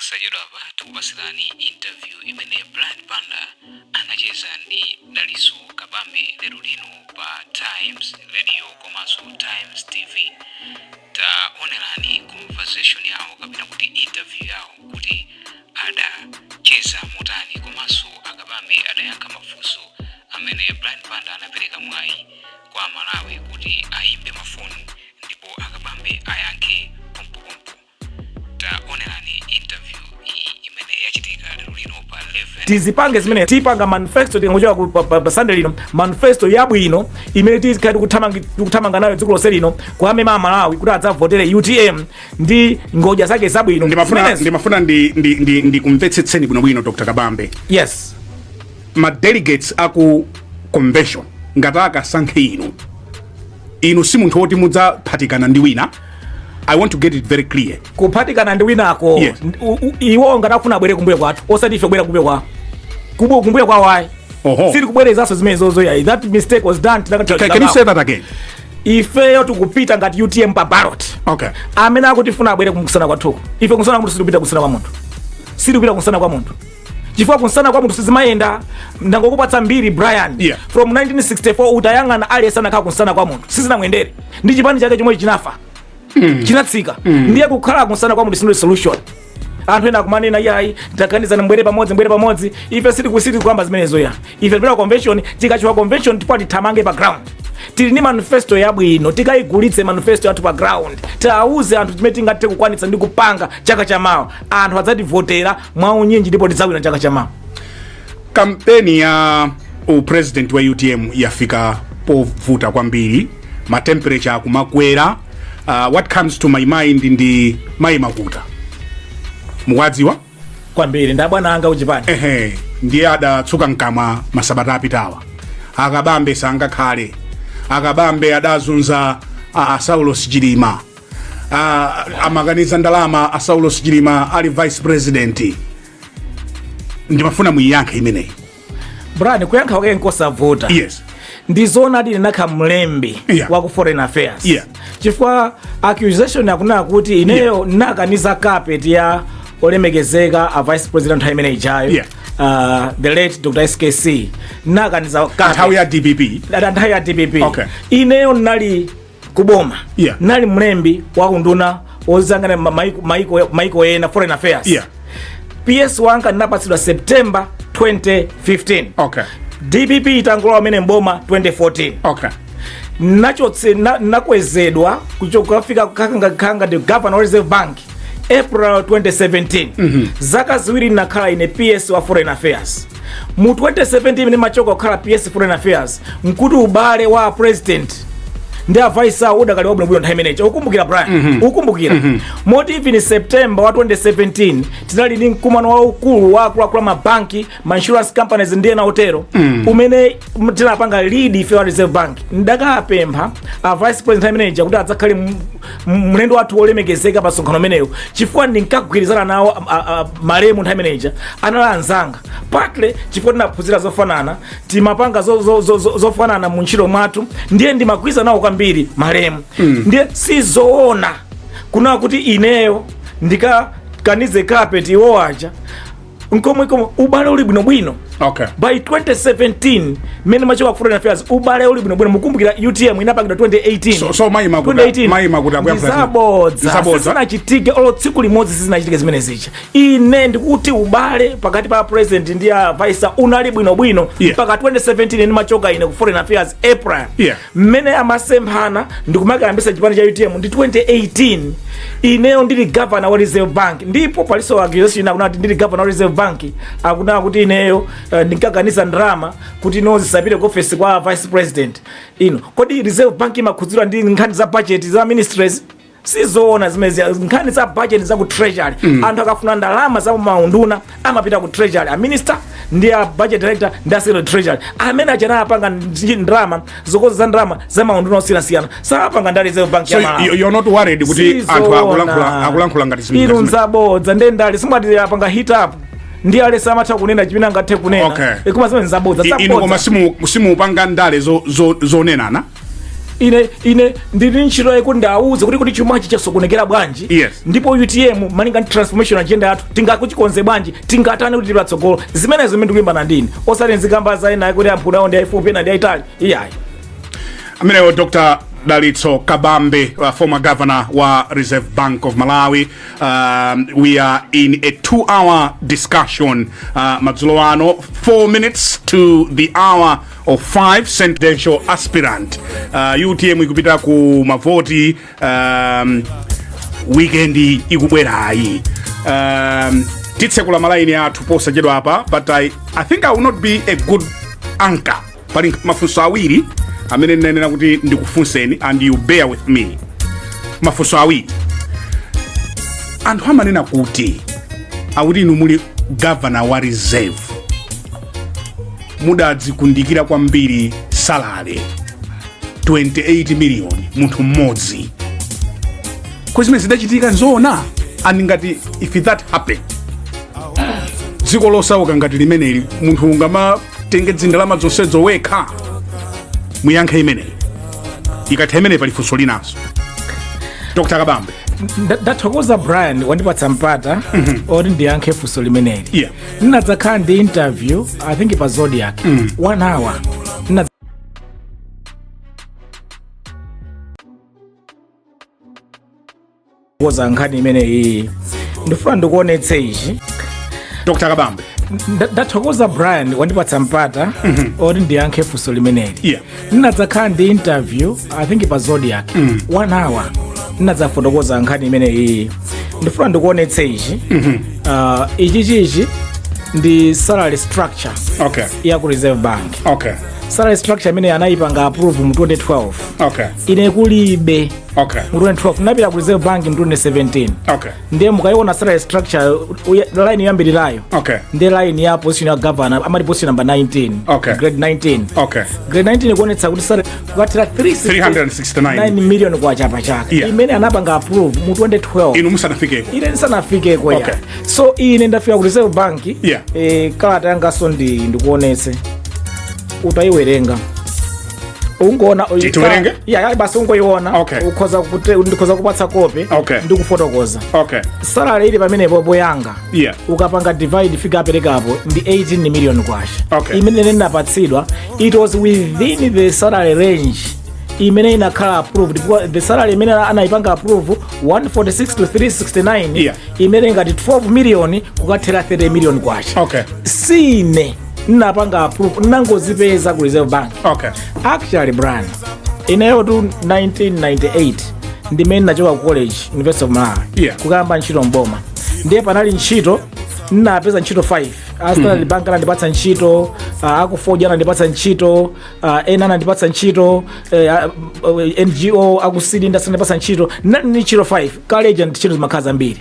Posachedwapa tikupasirani interview imene Brian Banda anacheza ndi Dalitso Kabambe lero lino pa Times Radio komanso Times TV. Taonerani conversation yawo kapena kuti interview yawo kuti adacheza motani, komanso akabambe adayankha mafunso amene Brian Banda anapereka mwayi kwa Malawi kuti ayimbe mafoni ndipo akabambe ayankhe pompopompo. Taonerani interview iyi imene yachitika lero lino pa 11 Tizipange zimene tipanga manifesto tingochoka pa Sunday lino, manifesto yabwino imene tikhale tikuthamanga nayo dziko lonse lino kuamema Amalawi kuti adzavotere UTM ndi ngodya zake zabwino. Ndimafuna Zimenezo. ndimafuna ndi kumvetsetseni bwinobwino, Dr Kabambe. Yes. Ma delegates aku convention ngati akasankhe inu, inu si munthu woti mudzaphatikana ndi wina. I want to get it very clear. Kuphatikana ndi winako? Yes. Iwo ngati afuna abwere kumbuyo kwathu, osati ife kubwera kumbuyo kwawo. Kumbuyo kwawo ayi. Oho. Sili kubwerezanso zimene zozo yayi. That mistake was done. Can you say that again? Ifeyo tikupita ngati UTM pa ballot. Amene akutifuna abwere kumsana kwathuko. Ife kumsana kwa munthu sitikupita, kumsana kwa munthu sitikupita, kumsana kwa munthu, chifukwa kumsana kwa munthu sizimayenda. Ndangokupatsa mbiri, Brian. From 1964 utayang'ana, aliyense anakhala kumsana kwa munthu sizinamuyendere, ndi chipani chake chomwe chinafa, chinatsika. Ndiye kukhala kumsana kwa munthu sindio solution. Anthu ena akumanena, "Iyayi, taganizani, mbwere pamodzi, mbwere pamodzi." Ife sitikusiti kuyamba zimenezo ya. Ife tipita convention. Tikachoka convention, tipo tithamange pa ground. Tili ndi manifesto yabwino, tikayigulitse manifesto yathu pa ground, tiawuze anthu chimene tingathe kukwanitsa ndi kupanga chaka chamawa. Anthu adzativotera mwaunyinji ndipo tidzawina chaka chamawa. Kampeni ya upresident wa UTM yafika povuta kwambiri, ma temperature akumakwera. What comes to my mind ndi Mayi Makuta, mukuwadziwa? Kwambiri, ndi abwana anga kuchipani. Ehe, ndiye adatsuka mkamwa masabata apitawa, "Akabambe sangakhale, akabambe adazunza a Saulos Chilima, amakaniza ndalama a Saulos Chilima ali vice president." Ndimafuna muyiyankhe imeneyi. Brian, kuyankha kwake nkosavuta. Ndizoona, ndinakhala mlembi wa ku Foreign Affairs. Chifukwa accusation akunena kuti ineyo nakaniza carpet ya olemekezeka a vice president nthawi imene ijayo, the late Dr SKC, nakaniza carpet. Nthawi ya DPP? Nthawi ya DPP. Ineyo nali kuboma, nali mlembi wa kunduna wozangana maiko ena, Foreign Affairs. PS wanga ndinapatsidwa September 2015, DPP itangolowa amene mboma 2014. Nachotse nakwezedwa kufika kanga ndi governor wa Reserve Bank April 2017. Zaka 2 nakhala ine PS wa Foreign Affairs. Mu 2017 imene machoka kukhala PS Foreign Affairs, nkuti ubale wa president ndi a vice awo udakali wabwinobwino nthawi imeneyi. Ukumbukira, Brian? Ukumbukira? Moti even September wa 2017 tinali ndi mkumano waukulu wa akuluakulu amabanki, ma insurance companies ndi ena otero, umene tinapanga lead ife wa Reserve Bank. Ndakapempha a vice president manager kuti adzakhale mlendo wathu wolemekezeka pa msonkhano umeneyo, chifukwa ndinkagwirizana nawo malemu nthawi imeneja anali anzanga, partly chifukwa tinaphunzira zofanana, timapanga zofanana mu ntchito mwathu, ndiye ndimagwirizana nawo kwambiri malemu. Ndiye sizoona kunena kuti ineyo ndikakanize carpet iwo aja nkomwe komwe ubale uli bwinobwino. By 2017 mmene machoka Foreign Affairs, ubale uli bwinobwino. Mukumbukira UTM inapangidwa 2018. So Mayi Makuta- 2018. Mayi Makuta akuyankhula Ndizabodza. Ndizabodza. Sizinachitike olo tsiku limodzi, sizinachitike zimene zicha. Ine ndikuti ubale pakati pa president ndi a vice unali bwinobwino mpaka 2017 ndimachoka ine ku Foreign Affairs April. Mmene amasemphana ndikumakayambisa chipani cha UTM ndi 2018, ineyo ndili governor wa Reserve Bank. Ndipo paliso accusation akunati ndili governor wa Reserve Bank, akunena kuti ineyo ndinkaganiza ndalama kuti ino zisapite ku office kwa vice president ino. Kodi Reserve Bank imakhudzidwa ndi nkhani za budget za ministries? Sizoona zimezi. Nkhani za budget za ku Treasury. Anthu akafuna ndalama za maunduna amapita ku Treasury, a minister ndi a budget director ndi a secretary Treasury amene achana apanga ndalama zokonza za ndalama za maunduna osiyanasiyana, sapanga ndi Reserve Bank So ya Malawi. you're not worried kuti anthu Sizoona. akulankhula ngati zimene Inu, nzabodza. Ndendali simwati apanga hit up ndi alesi amatha kunena chimene angathe kunena. Koma zimene nzabodza. Inu koma Zabodza. simupanga ndale zonenana. Ine ndili ntchito yakuti ndiawuze kuti chumachi chasokonekera bwanji. Ndipo UTM, malinga ndi transformation agenda yathu, tingakuchikonze bwanji, tingatani kuti tili patsogolo. Zimenezo zimene ndikulimbana ndine, osati nzikamba za ena kuti amphuno awo ndi ayifupi, ena ndi ayitali, iyayi. Amenewo Dr Dalitso Kabambe, former governor wa Reserve Bank of Malawi. We are in a 2-hour discussion madzulo ano, 4 minutes to the hour of 5. Presidential aspirant, UTM ikupita ku mavoti weekend ikubwerayi. Titsekula malaini athu posachedwa apa, but I think I will not be a good anchor. Pali mafunso awiri amene ndinanena kuti ndikufunseni, and you bear with me. Mafunso awiri. Anthu amanena kuti akuti inu muli governor wa Reserve, mudadzikundikira kwambiri salary 28 million munthu mmodzi. Ko zimene zidachitika nzoona? And ngati if that happened, dziko losauka ngati limeneli, munthu ungamatenge dzindalama zonsezo wekha? Muyankhe imeneyi. Ikatha imeneyi, pali funso linanso, Dr Kabambe. Ndathokoza Brian, wandipatsa mpata oti ndiyankhe funso limeneli. Ndinadzakhala ndi interview, I think pa Zodiak, one hour. Ndinadzafotokoza nkhani imeneyi. Ndifuna ndikuonetse ichi. Dr Kabambe. Ndathokoza Brian, wandipatsa mpata oti ndiyankhe funso limeneli. Ndinadzakhala ndi interview, I think pa Zodiak, one hour. Ndinadzafotokoza nkhani imeneyi. Ndifuna ndikuonetse ichi. Ichi chichi ndi salary structure ya ku Reserve Bank. Salary structure imene anayipanga approve mu 2012. Ine kulibe. Mu 2012 ndinapita ku Reserve Bank mu 2017. Ndiye mukayiona salary structure, line yoyambirirayo ndiye line ya position ya governor, amati position number 19. Grade 19. Grade 19 ikuonetsa kuti salary kukathera 369 million kwacha pa chaka. Imene anapanga approve mu 2012. Inu musanafikeko. Ine ndisanafikeko ya. So ine ndafika ku Reserve Bank. Kalata yangaso ndikuonetse, utayiwerenga ungoona. Tiwerenge? Ya, basi ungoiona. Ukhoza ndikhoza kupatsa kope ndikufotokoza. Salary ili pamenepo poyanga, ukapanga divide figure aperekapo ndi 18 million kwacha. Imene ndinapatsidwa, it was within the salary range imene inakhala approved, because the salary imene anayipanga approve, 146 to 369, imene ngati 12 million kukathera 30 million kwacha. Sine nnapanga approve, nnangozipeza ku Reserve Bank. Actually Brian, ineyo tu 1998 ndimene nachoka ku college, University of Malawi, kukayamba ntchito mboma. Ndiye panali ntchito, nnapeza ntchito 5. A Standard Bank anandipatsa ntchito, aku Ford anandipatsa ntchito, ena anandipatsa ntchito, NGO aku Seed anandipatsa ntchito. Nali ndi ntchito 5 college, and ntchito zimakhala zambiri.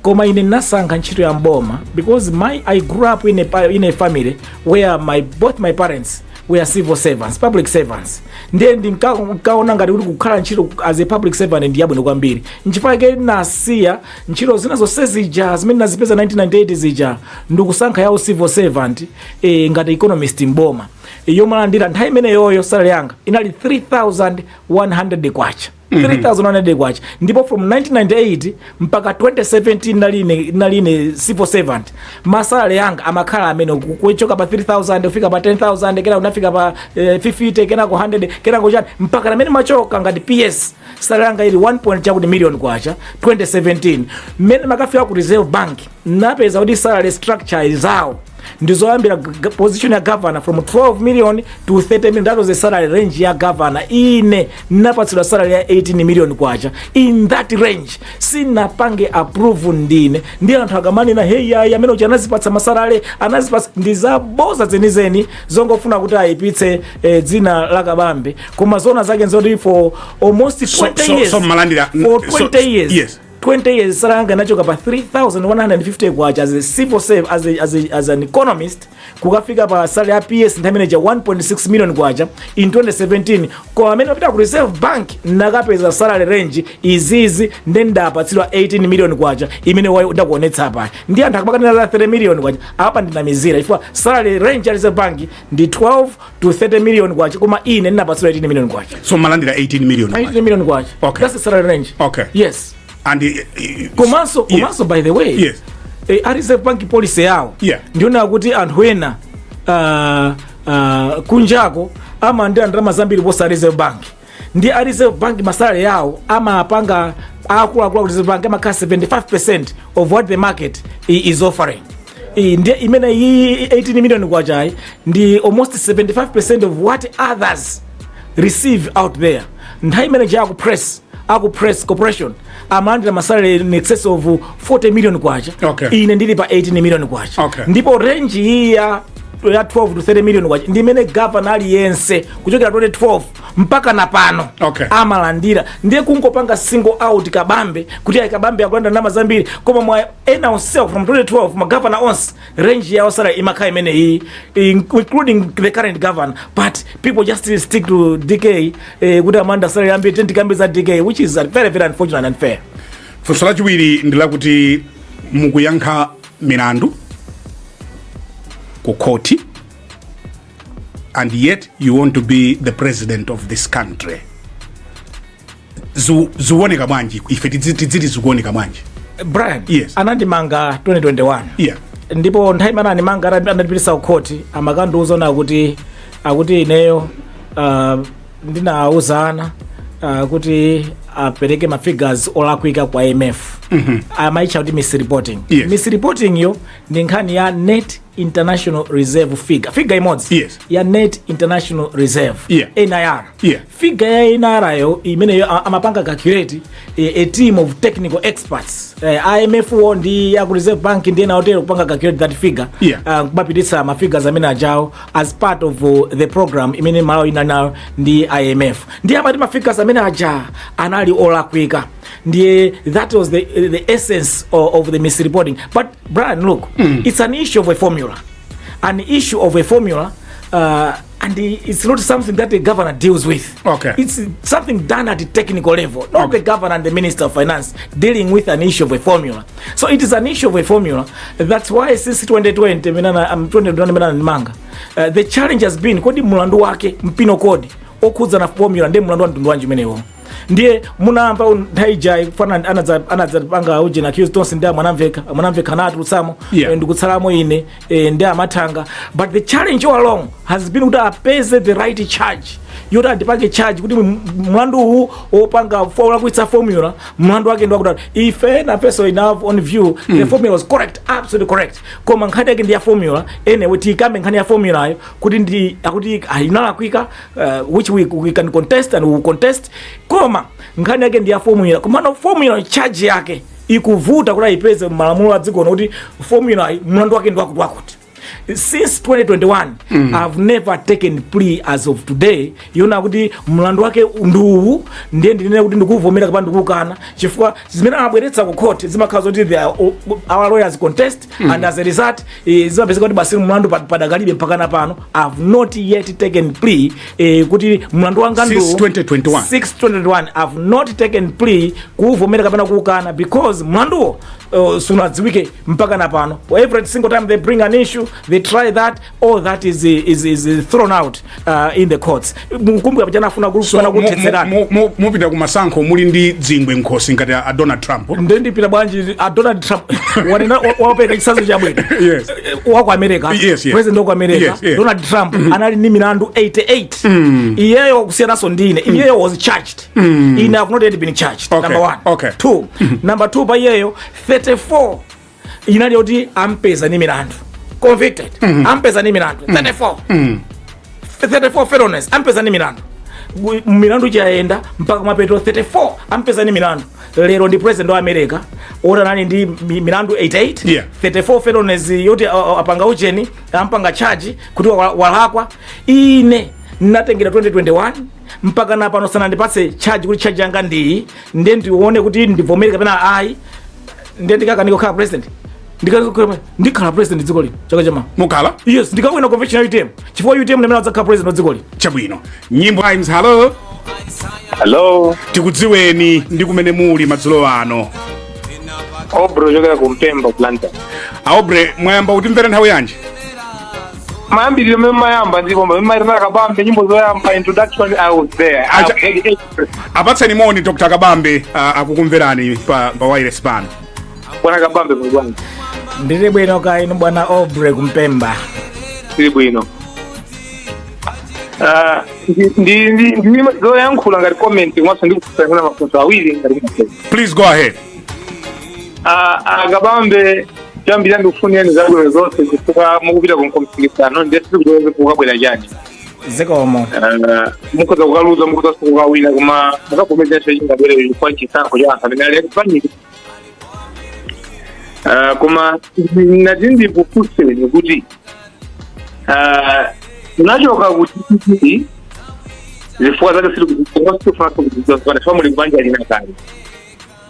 Koma ine ndinasankha ntchito ya mboma because I grew up in a family where both my parents were civil servants, public servants. Ndiye ndinkaona ngati kuti kukhala ntchito as a public servant ndi yabwino kwambiri. Nchifukwa chake nasiya ntchito zina zonse zija zimene nazipeza 1998 zija, ndikusankha yawo civil servant, ngati economist mboma, yomalandira nthawi imeneyoyo salary yanga inali 3100 kwacha, 3100 kwacha. Ndipo from 1998 mpaka 2017 naline civil servant, ma salary yanga amakhala amene kuchoka pa 3000 kufika pa 10,000, kena kunafika pa 50, kena ku 100, kena kuchani, mpaka namene machoka ngati PS, salary yanga ili 1 point chakuti million kwacha 2017. Mmene makafika ku Reserve Bank, napeza kuti salary structure zawo ndizoyambira position ya governor from 12 million to 30 million. That was the salary range ya governor. Ine napatsidwa salary ya 18 million kwacha in that range. Sinapange approve ndine. Ndi anthu akamanena, "Hey, ayi, amene uja anazipatsa ma salary, anazipatsa," ndi zaboza zenizeni zongofuna kuti ayipitse dzina la Kabambe. Koma zona zake nzoti for almost 20 years, So malandira for 20 years, 20 years salary yanga inachoka pa 3150 kwacha as a civil servant, as an economist, kukafika pa salary ya PS nthawi imeneja 1.6 million kwacha in 2017. Koma amene mapita ku Reserve Bank nakapeza salary range izizi, nde ndapatsidwa 18 million kwacha imene ndakuonetsa apa. Ndi anthu akumakanena za 3 million kwacha apa, ndinamizira, chifukwa salary range ya Reserve Bank ndi 12 to 30 million kwacha, koma ine ndinapatsidwa 18 million kwacha. So malandira 18 million? 18 million kwacha. That's the salary range. Yes. And Komanso, komanso, by the way, a Reserve Bank policy yawo ndiona kuti anthu ena kunjako amalandira ndalama zambiri posa Reserve Bank. Ndi a Reserve Bank ma salary yawo amapanga akuluakulu aku Reserve Bank amakhala 75% of what the market is offering. Ndiye imene iyi 18 million kwachayi ndi almost 75% of what others receive out there. Nthawi imene aku Press Corporation amalandira ma salary in excess of 40 million kwacha. Ine ndili pa 18 million kwacha. Ndipo range iyi ya 12 to 30 million kwacha ndi imene governor aliyense kuchokera 2012 mpaka na pano amalandira. Ndiye kungopanga single out Kabambe kuti ayi, Kabambe akulanda ndalama zambiri, koma mwa ena onsewo from 2012 magavana onse range yawo salary imakhala imene iyi, including the current governor. But people just stick to DK kuti amanda salary ambiri, tendikambe za DK, which is very, very unfortunate and unfair. Funso lachiwiri ndi lakuti mukuyankha milandu ku khoti and yet you want to be the president of this country. Zikuoneka bwanji? Ife tidziti zikuoneka bwanji? Brian, Yes. anandimanga 2021. Ndipo nthawi imene anandimanga, anandipitisa ku khoti, amakandiuza na kuti akuti ineyo ndinawuzana kuti apereke ma figures olakwika kwa IMF. Amaitcha kuti misreporting. Misreporting yo ndi nkhani ya net international reserve figure, figure imodzi ya net international reserve, NIR. Figure ya NIR yo imeneyo amapanga calculate a team of technical experts, IMF wo ndi aku Reserve Bank ndi ena otero, kupanga calculate that figure, kumapititsa ma figures amene ajawo as part of the program imene Malawi inali nayo ndi IMF. Ndiye amati ma figures amene aja anali olakwika. Ndiye that was the essence of the misreporting. But Brian, look, it's an issue of a formula, an issue of a formula, and it's not something that the governor deals with. It's something done at the technical level, not the governor and the minister of finance dealing with an issue of a formula. So it is an issue of a formula. That's why since 2020 2020 menana ndimanga, the challenge has been, kodi mulandu wake mpino kodi okhudza na formula ndiye mulandu wa mtundu wanji umenewo? Ndiye munamva nthawi ijayi kufana anadzapanga uje accused tonse ndi a Mwanamveka anatulutsamo, ndikutsalamo ine ndi amathanga. But the challenge all along has been kuti apeze the right charge yoti andipange charge kuti mlandu uwu wopanga olakwitsa formula, mlandu wake ndi wakuti ife nafenso in our own view the formula was correct, absolutely correct, koma nkhani yake ndi ya formula. Anyway, tiyikambe nkhani ya formula yo kuti ndi akuti inalakwika, which we can contest and we will contest, koma nkhani yake ndi ya formula. Komano formula charge yake ikuvuta kuti ayipeze malamulo a dziko kuti formula mlandu wake ndi wakuti wakuti. Since 2021 I've never taken plea as of today yona kuti mlandu wake ndiuwu, ndiye ndinene kuti ndikuvomera kapena ndikukana, chifukwa zimene amabweretsa ku court zimakhala zoti our lawyers contest, and as a result zimapezeka kuti basi mlandu padakalibe mpakana pano. I've not yet taken plea kuti mlandu wanga Since ndiwu. 2021. 6 2021 I've not taken plea kuuvomera kapena kuukana because mlanduwo sunadziwike mpaka na pano. Every single time they bring an issue, they try that, all that is thrown out in the courts. Mukumbuka pachana afuna So, kufuna kuthetserana. mupita ku masankho muli ndi dzingwe nkhosi ngati a Donald Trump? Ndendipita bwanji? A Donald Trump wanena wapereka chitsanzo chabwino. Wa ku America, president wa ku America, Donald Trump anali ndi milandu 88. Iyeyo kusiyananso ndine, iyeyo was charged. Ine have not yet been charged, number one. Two, number two, pa iyeyo 34 inali yoti ampeza ni milandu, convicted, ampeza ni milandu 34, 34 felonies, ampeza ni milandu. Milandu chayenda mpaka mapeto, 34 ampeza ni milandu. Lero ndi president wa America oti anali ndi milandu 88, 34 felonies yoti apanga ucheni, ampanga charge kuti walakwa. Ine natengera 2021. Mpaka na pano sanandipatse charge kuti charge yanga ndiyi, ndiye ndione kuti ndivomere kapena ayi. Ndiye ndikakanika kukhala president, ndikhala president dziko lino chaka chama. Mukhala? Yes, ndikawina convention ya UTM, chifukwa UTM ndimene adzakhala president wa dziko lino. Chabwino. Nyimbo Times, hello. Hello. Tikudziweni ndi kumene muli madzulo ano. Obre ochokera ku Mpemba, Blantyre. Aobre, mwayamba kutimvera nthawi yanji? Mayambiriro meme mayamba ndipo meme mayitana Kabambe, nyimbo zoyamba, introduction, I was there. Apatseni moni Dr Kabambe, akukumverani pa wireless pano. Bwana Kabambe, muli bwanji? Ndili bwino, ka inu bwana Obre kumpemba? Tili bwino. Ah, ndi zoyankhula ngati comment komanso ndikufunsa mafunso awiri ngati kumapeza. Please go ahead. Ah, ah, Kabambe, choyambirira ndikufunireni zabwino zonse chifukwa mukupita ku mpikisano, ndiye sikuti kukabwera chani. Zikomo. Mukhoza kukaluza, mukhoza kukawina, koma mukavomezenso chingabwere chifukwa chisankho cha anthu amene ali akupaniki. Koma ngati ndikufunseni kuti munachoka kuti, zifukwa zake sitikufuna kuzidziwa chifukwa muli kubanja lina kale,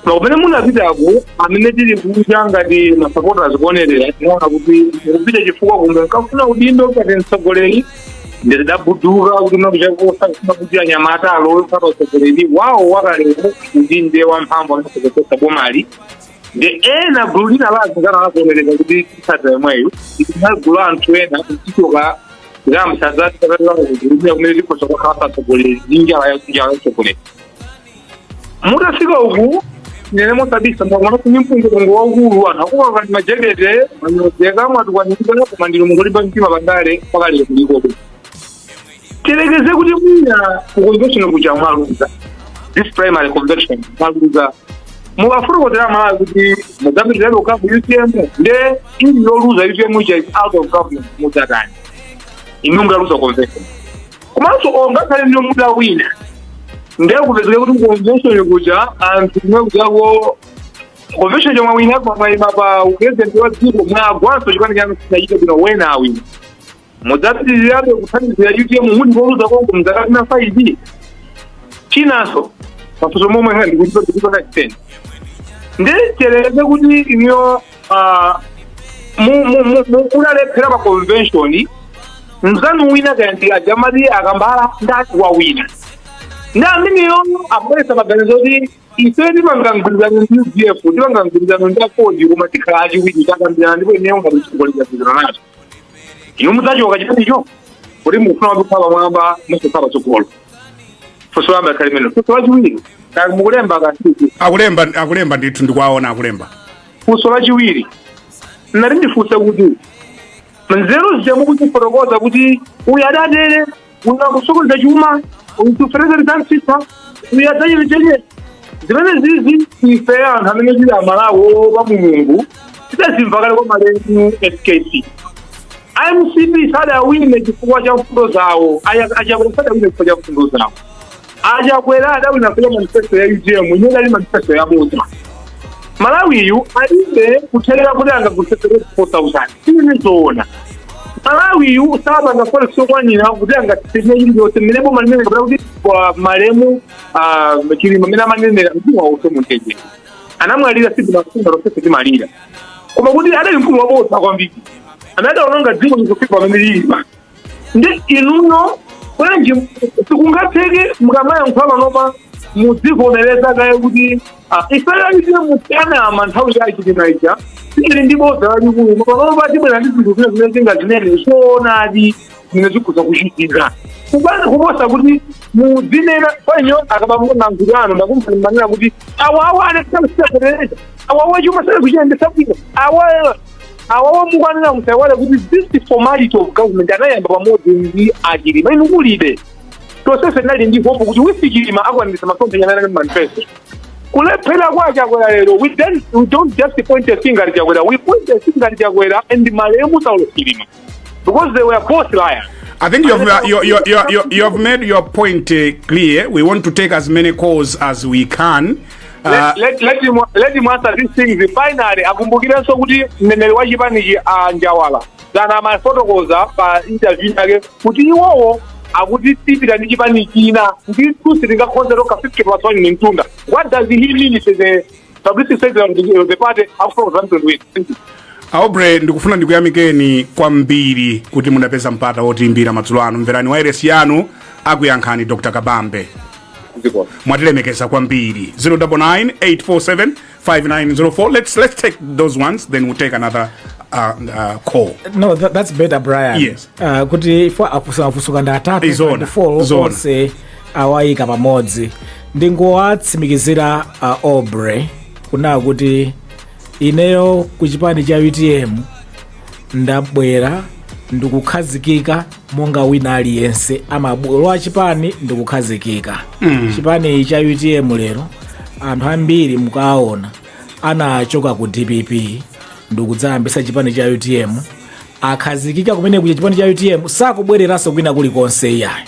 koma kumene munapitako, amene tili kunja ngati masupporters kuonerera, tinaona kuti mukupita chifukwa kumwe nkafuna udindo ngati mtsogoleri, ndidabuduka kuti munakuchakosa kufuna kuti anyamata alowe kupata utsogoleri wawo wakalewo udinde wamphamvu amene bomali. Ndi ena gulu lina la azingana lakuonerera kuti titsata yomweyo ina gulu la anthu ena tichoka zamsadzataakulumira kumene tikhoza kukhala atsogoleri ndi njala ya utsogoleri. Mutafika uku, nene mosabisa, mwakumana kuni mpungwepungwe waukulu, anthu akukakani majekete, manyozeka, mwatukwanika, koma ndinu mukulimba mtima pandale pakalero kulikobe. Tilekeze kuti mwina ku convention kuja mwaluza, this primary convention mwaluza, mukafotokozera Malawi kuti mudzapitirabe kukhala ku UTM, nde ili yoluza UTM ija is out of government, mudzatani inu mutaluza convention? Komanso ongakhale ndiyo mutawina, ndiye kupezeke kuti convention kuja anthu kumwe kujako convention chomwe wina mwayima pa upresident wa dziko, mwagwanso chipani chanu sinachite bwino, wena awina, mudzapitirirabe kuthandizira UTM muli koluza konko mzaka zina 5? Chinanso, mafunso momwe ndikuchipanga chiteni, nditereze kuti inuyo munalephera pa convention, mzanu wina kaya ndi ajamati akambala ndati wawina, ndi ameneyo abweresa maganizo kuti ife timanga mgwirizano ndi UDF, timanga mgwirizano ndi AFORD, koma tikhala achiwiri, takambirana, ndipo ineyo ngati mtsogoleri agwirizana nazo, inu mudzachoka chipanicho kuti mukufuna kukhala pamwamba, musakhala patsogolo? Funso loyamba likhale limene. Funso lachiwiri, kaya mukulemba kasiki? Akulemba, akulemba ndithu, ndikuwaona akulemba. Funso lachiwiri nati ndifunse kuti nzeru zija mukuzifotokoza kuti uyu adatere, uyu akusokoneza chuma, uyu tuferezeri zamsisa, uyu adzachene, zimene zizi ife anthu amene tili Amalawi opa Mulungu tidazimva kale kwa malemu SKC. MCP sadawine chifukwa cha mfundo zawo, Achakwera sadawine chifukwa cha mfundo zawo, Achakwera adawina chifukwa cha manifesto ya UTM imene ali manifesto yabodza. Malawiyu alibe kuthelera kuti angagulitse 4000, ili zoona. Malawiyu sapanga forex yokwanira kuti angatsenye chiliyonse mmene boma limene kapena kuti kwa malemu Chilima amene amanenera mzimu wauso munteje anamwalira, sitimafunga tonse timalira, koma kuti adali mkulu wabodza kwambiri amene adaononga dziko likufika pamene lili. Ndi inuyo bwanji sikungatheke mukamayankhula panopa mudzivomereza kaye kuti ifeyo ite mutanama nthawi ya Chilima ija tili ndi bodza lalikulu, panopa tibwera ndi zinthu zina zimene zingazinene zoonadi zimene zikhoza kuchitika, kuposa kuti muzinena kwanyo akabamuna ano ndakumva manena kuti awawa anasaasetereza, awawa chuma sale kuchiyendesa bwino, awa awawa. Mukwanena musaiwale kuti this formality of government anayamba pamodzi ndi Achilima. Inu kulibe, tonsefe tinali ndi hope kuti with Chilima akwanitsa masomphenya amene ali manifesto. Kulephera kwa Chakwera lero, we don't just point a finger at Chakwera, we point a finger at Chakwera and malemu Saulo Chilima because they were both liars. I think you have made your point clear. We want to take as many calls as we can. Let him answer these things. Finally, akumbukirenso kuti mneneri wa chipanichi a Njawala dana amafotokoza pa interview yake kuti iwowo Akuti tipita ndi chipani china, ndithu sitingakhoze tokha, 50 plus 1 ni mtunda. What does he mean as a publicity secretary of the party akufotokoza mtundu wina? Thank you. Aubrey, ndikufuna ndikuyamikeni kwambiri kuti munapeza mpata wotiimbira madzulo ano. Mverani wairesi yanu, akuyankhani Dr Kabambe. Ziko. Mwatilemekeza kwambiri. 099 847 5904. Let's take those ones, then we'll take another call. No, that's better, Brian. Yes. Kuti ifo afusuka ndi atatu Izona, ndi four, zona. Onse awayika pamodzi. Ndingowatsimikizira Aubrey kunaa kuti ineyo ku chipani cha UTM ndabwera ndikukhazikika monga wina aliyense amabwera chipani ndikukhazikika. Chipani cha UTM lero anthu ambiri mukaona anachoka ku DPP ndikudzayambisa chipani cha UTM, akhazikika kumene kuja chipani cha UTM, sakubwereranso kwina kulikonse iyayi.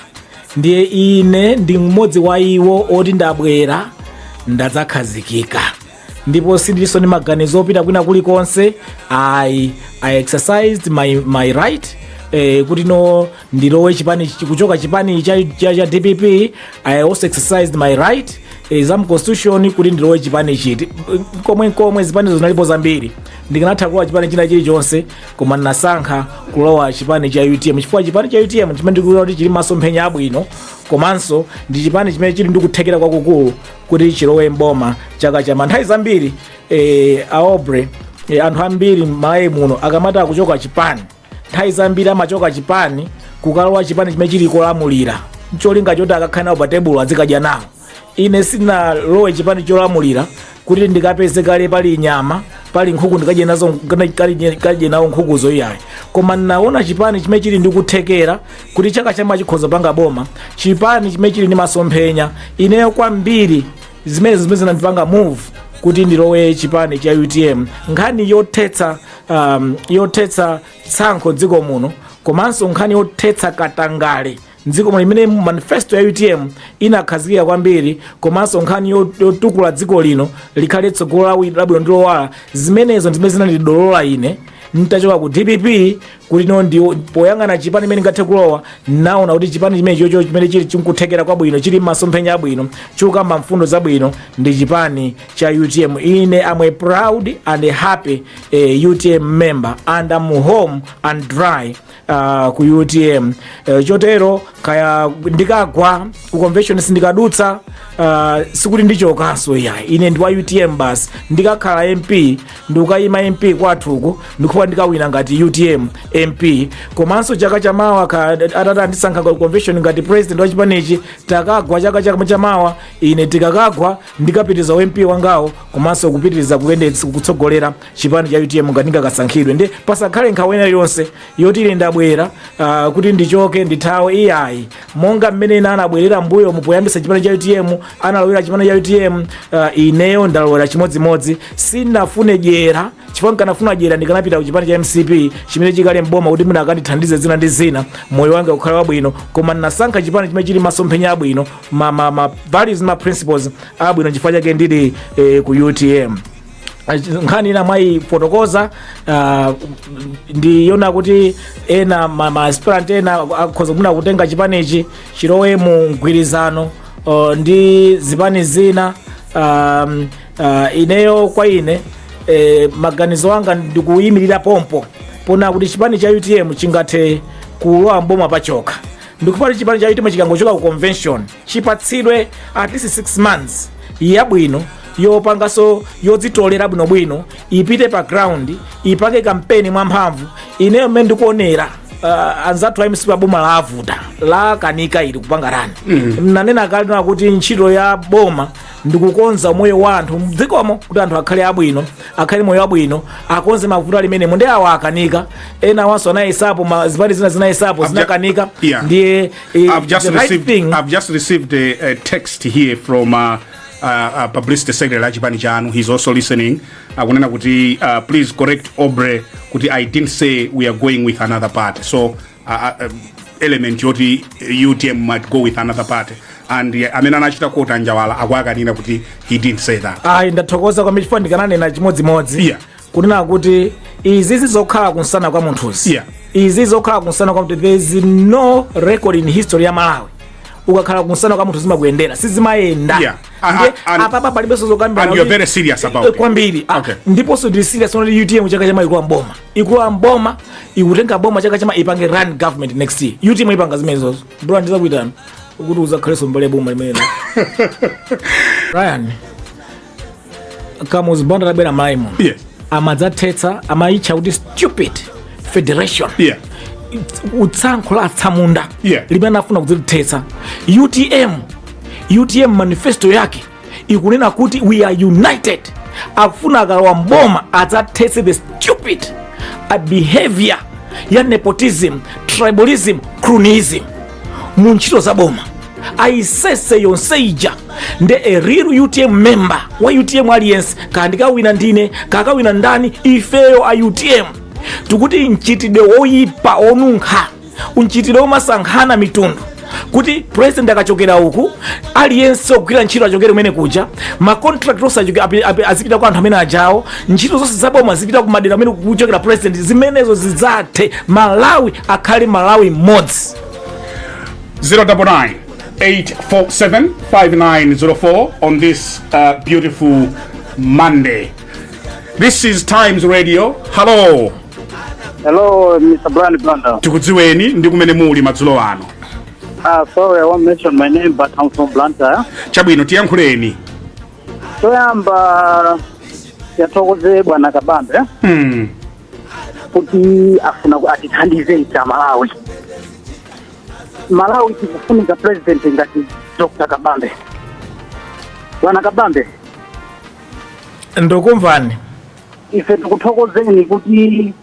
Ndiye ine ndi mmodzi wa iwo oti ndabwera, ndadzakhazikika, ndipo sindilinso ndi maganizo opita kwina kulikonse. I exercised my right kuti no, ndilowe chipani kuchoka chipani cha DPP. I also exercised my right za constitution kuti ndilowe chipani chiti. Komwe komwe zipanizo zinalipo zambiri, ndikanatha kulowa chipani china chilichonse, koma ndinasankha kulowa chipani cha UTM chifukwa chipani cha UTM chimene ndikuona kuti chili masomphenya abwino, komanso ndi chipani chimene chili ndi kuthekera kwakukulu kuti chilowe mboma chaka chama. Nthawi zambiri, Aubrey, anthu ambiri m'Malawi muno akamati akuchoka chipani, nthawi zambiri amachoka chipani kukalowa chipani chimene chili kolamulira, cholinga choti akakhale nawo pa tebulo, azikadya nawo. Ine sinalowe chipani cholamulira kuti ndikapeze kale pali nyama, pali nkhuku, ndikadye nazo, kadye nawo nkhukuzo, iyayi. Koma ndinaona chipani chimene chili ndi kuthekera kuti chaka chama chikhoza panga boma, chipani chimene chili ndi masomphenya. Ineyo kwambiri zimene zinandipanga move kuti ndilowe chipani cha UTM, nkhani yothetsa tsankho dziko muno, komanso nkhani yothetsa katangale mdziko muno imene manifesto ya UTM inakhazikika kwambiri, komanso nkhani yotukula dziko lino likhale tsogolo labwino ndi lowala. Zimenezo ndimene zinandidolola ine ntachoka ku DPP kuti no, ndi poyang'ana chipani imene ngathe kulowa, naona kuti chipani chimene chocho chimene chili chikuthekera kwabwino, chili masomphenya abwino, chikukamba mfundo zabwino, ndi chipani cha UTM. Ine am a proud and a happy UTM member and am home and dry ku UTM. Chotero kaya ndikagwa ku convention, sindikadutsa, sikuti ndichokanso iyayi. Ine ndi wa UTM basi. Ndikakhala MP, ndikukayima MP kwathuku, ndikupa ndikawina ngati UTM MP. Komanso chaka chamawa atati andisankha ku convention ngati president wa chipanichi, takagwa chaka chamawa, ine tikakagwa ndikapitiriza MP wangawo, komanso kupitiriza kuyendetsa, kutsogolera chipani cha UTM ngati ndingakasankhidwe. Ndi pasakhale nkhawa ina iliyonse yoti ine ndabwera kuti ndichoke, ndithawe, iyayi. Monga mmene ina anabwerera mbuyo mupoyambisa chipani cha UTM, analowera chipani cha UTM, ineyo ndalowera chimodzimodzi. Sinafune dyera, chifukwa nkanafuna dyera ndikanapita ku chipani cha MCP chimene chikale mboma kuti mwina akandithandize zina ndi zina, moyo wanga ukhale wabwino. Koma ndinasankha chipani chimene chili masomphenya abwino, ma values, ma principles abwino, chifukwa chake ndili ku UTM. Nkhani ina mwayifotokoza ndiyona kuti ena ma aspirant ena akhoza kumuna kutenga chipanichi chilowe mu mgwirizano ndi zipani zina. Ineyo kwa ine, maganizo anga ndikuyimirira pompo pona kuti chipani cha UTM chingathe kulowa mboma pachokha. Ndikupati chipani cha UTM chikangochoka ku convention, chipatsidwe at least 6 months yabwino yopangaso, yodzitolera bwinobwino, ipite pa ground, ipange kampeni mwamphamvu. Ineyo mmene ndikuonera, anzathu a MCP boma lavuta, lakanika ili kupanga run. Nanena kale na kuti ntchito ya boma ndikukonza moyo wa anthu mdzikomo kuti anthu akhale abwino, akhale moyo wabwino, akonze mavuto alimene ndi awa akanika. Ena awanso anayesapo, zipani zina zinayesapo, zinakanika. Ndiye I've just the right received thing. I've just received a text here from publicity secretary la chipani chanu. He's also listening. Akunena kuti please correct Aubrey kuti I didn't say we are going with another party. So element yoti UTM might go with another party and amene anachita quote Njawala akuakanina kuti he didn't say that. Ayi, ndathokoza kwambiri chifukwa ndikananena chimodzimodzi kunena kuti izi zizokhala kunsana kwa munthuzi. Izi zokhala kunsana kwa munthu, there is no record in history ya Malawi, ukakhala kunsana kwa munthu zimakuyendera, sizimayenda. Ndiye apapa palibenso zokambirana. And you're very serious about it. Kwambiri. Ndiponso ndili serious kuti UTM chaka chama ikulowa mboma, ikulowa mboma, ikutenga boma chaka chama, ipange run government next year. UTM ipanga zimenezozo. Bro, ndizakuitana kuti uzakhalenso mbali ya boma limene. Brian, Kamuzu Banda atabwera Malawi muno, amadzathetsa, amayitcha kuti stupid federation, utsankho la atsamunda limene afuna kudzithetsa. UTM, UTM manifesto yake ikunena kuti we are united. Akufuna akalowa mboma adzathetse the stupid a behavior ya nepotism, tribalism, cronyism mu ntchito za boma, ayisese yonse ija. Nde a real UTM member wa UTM aliyense, kandikawina ndine, kakawina ndani, ifeyo a UTM tikuti mchitidwe woyipa, onunkha, mchitidwe womasankhana mitundu, kuti president akachokera uku, aliyense ogwira ntchito achokere kumene kuja, ma contract onse azipita kwa anthu amene ajawo, ntchito zonse zaboma zipita ku madera amene kuchokera president, zimenezo zidzathe. Malawi akhale Malawi mmodzi. 099 847 5904 on this beautiful Monday. This is Times Radio. Hello. Hello, Mr. Brian Banda. Tikudziweni ndi kumene muli madzulo ano. Sorry, I won't mention my name, but I'm from Blantyre. Chabwino, tiyankhuleni. Toyamba yathokoze bwana Kabambe kuti afuna atithandize ife Malawi. Malawi tikufunika president ngati Dr. Kabambe. Bwana Kabambe, Ndikumvani. ife tikuthokozeni kuti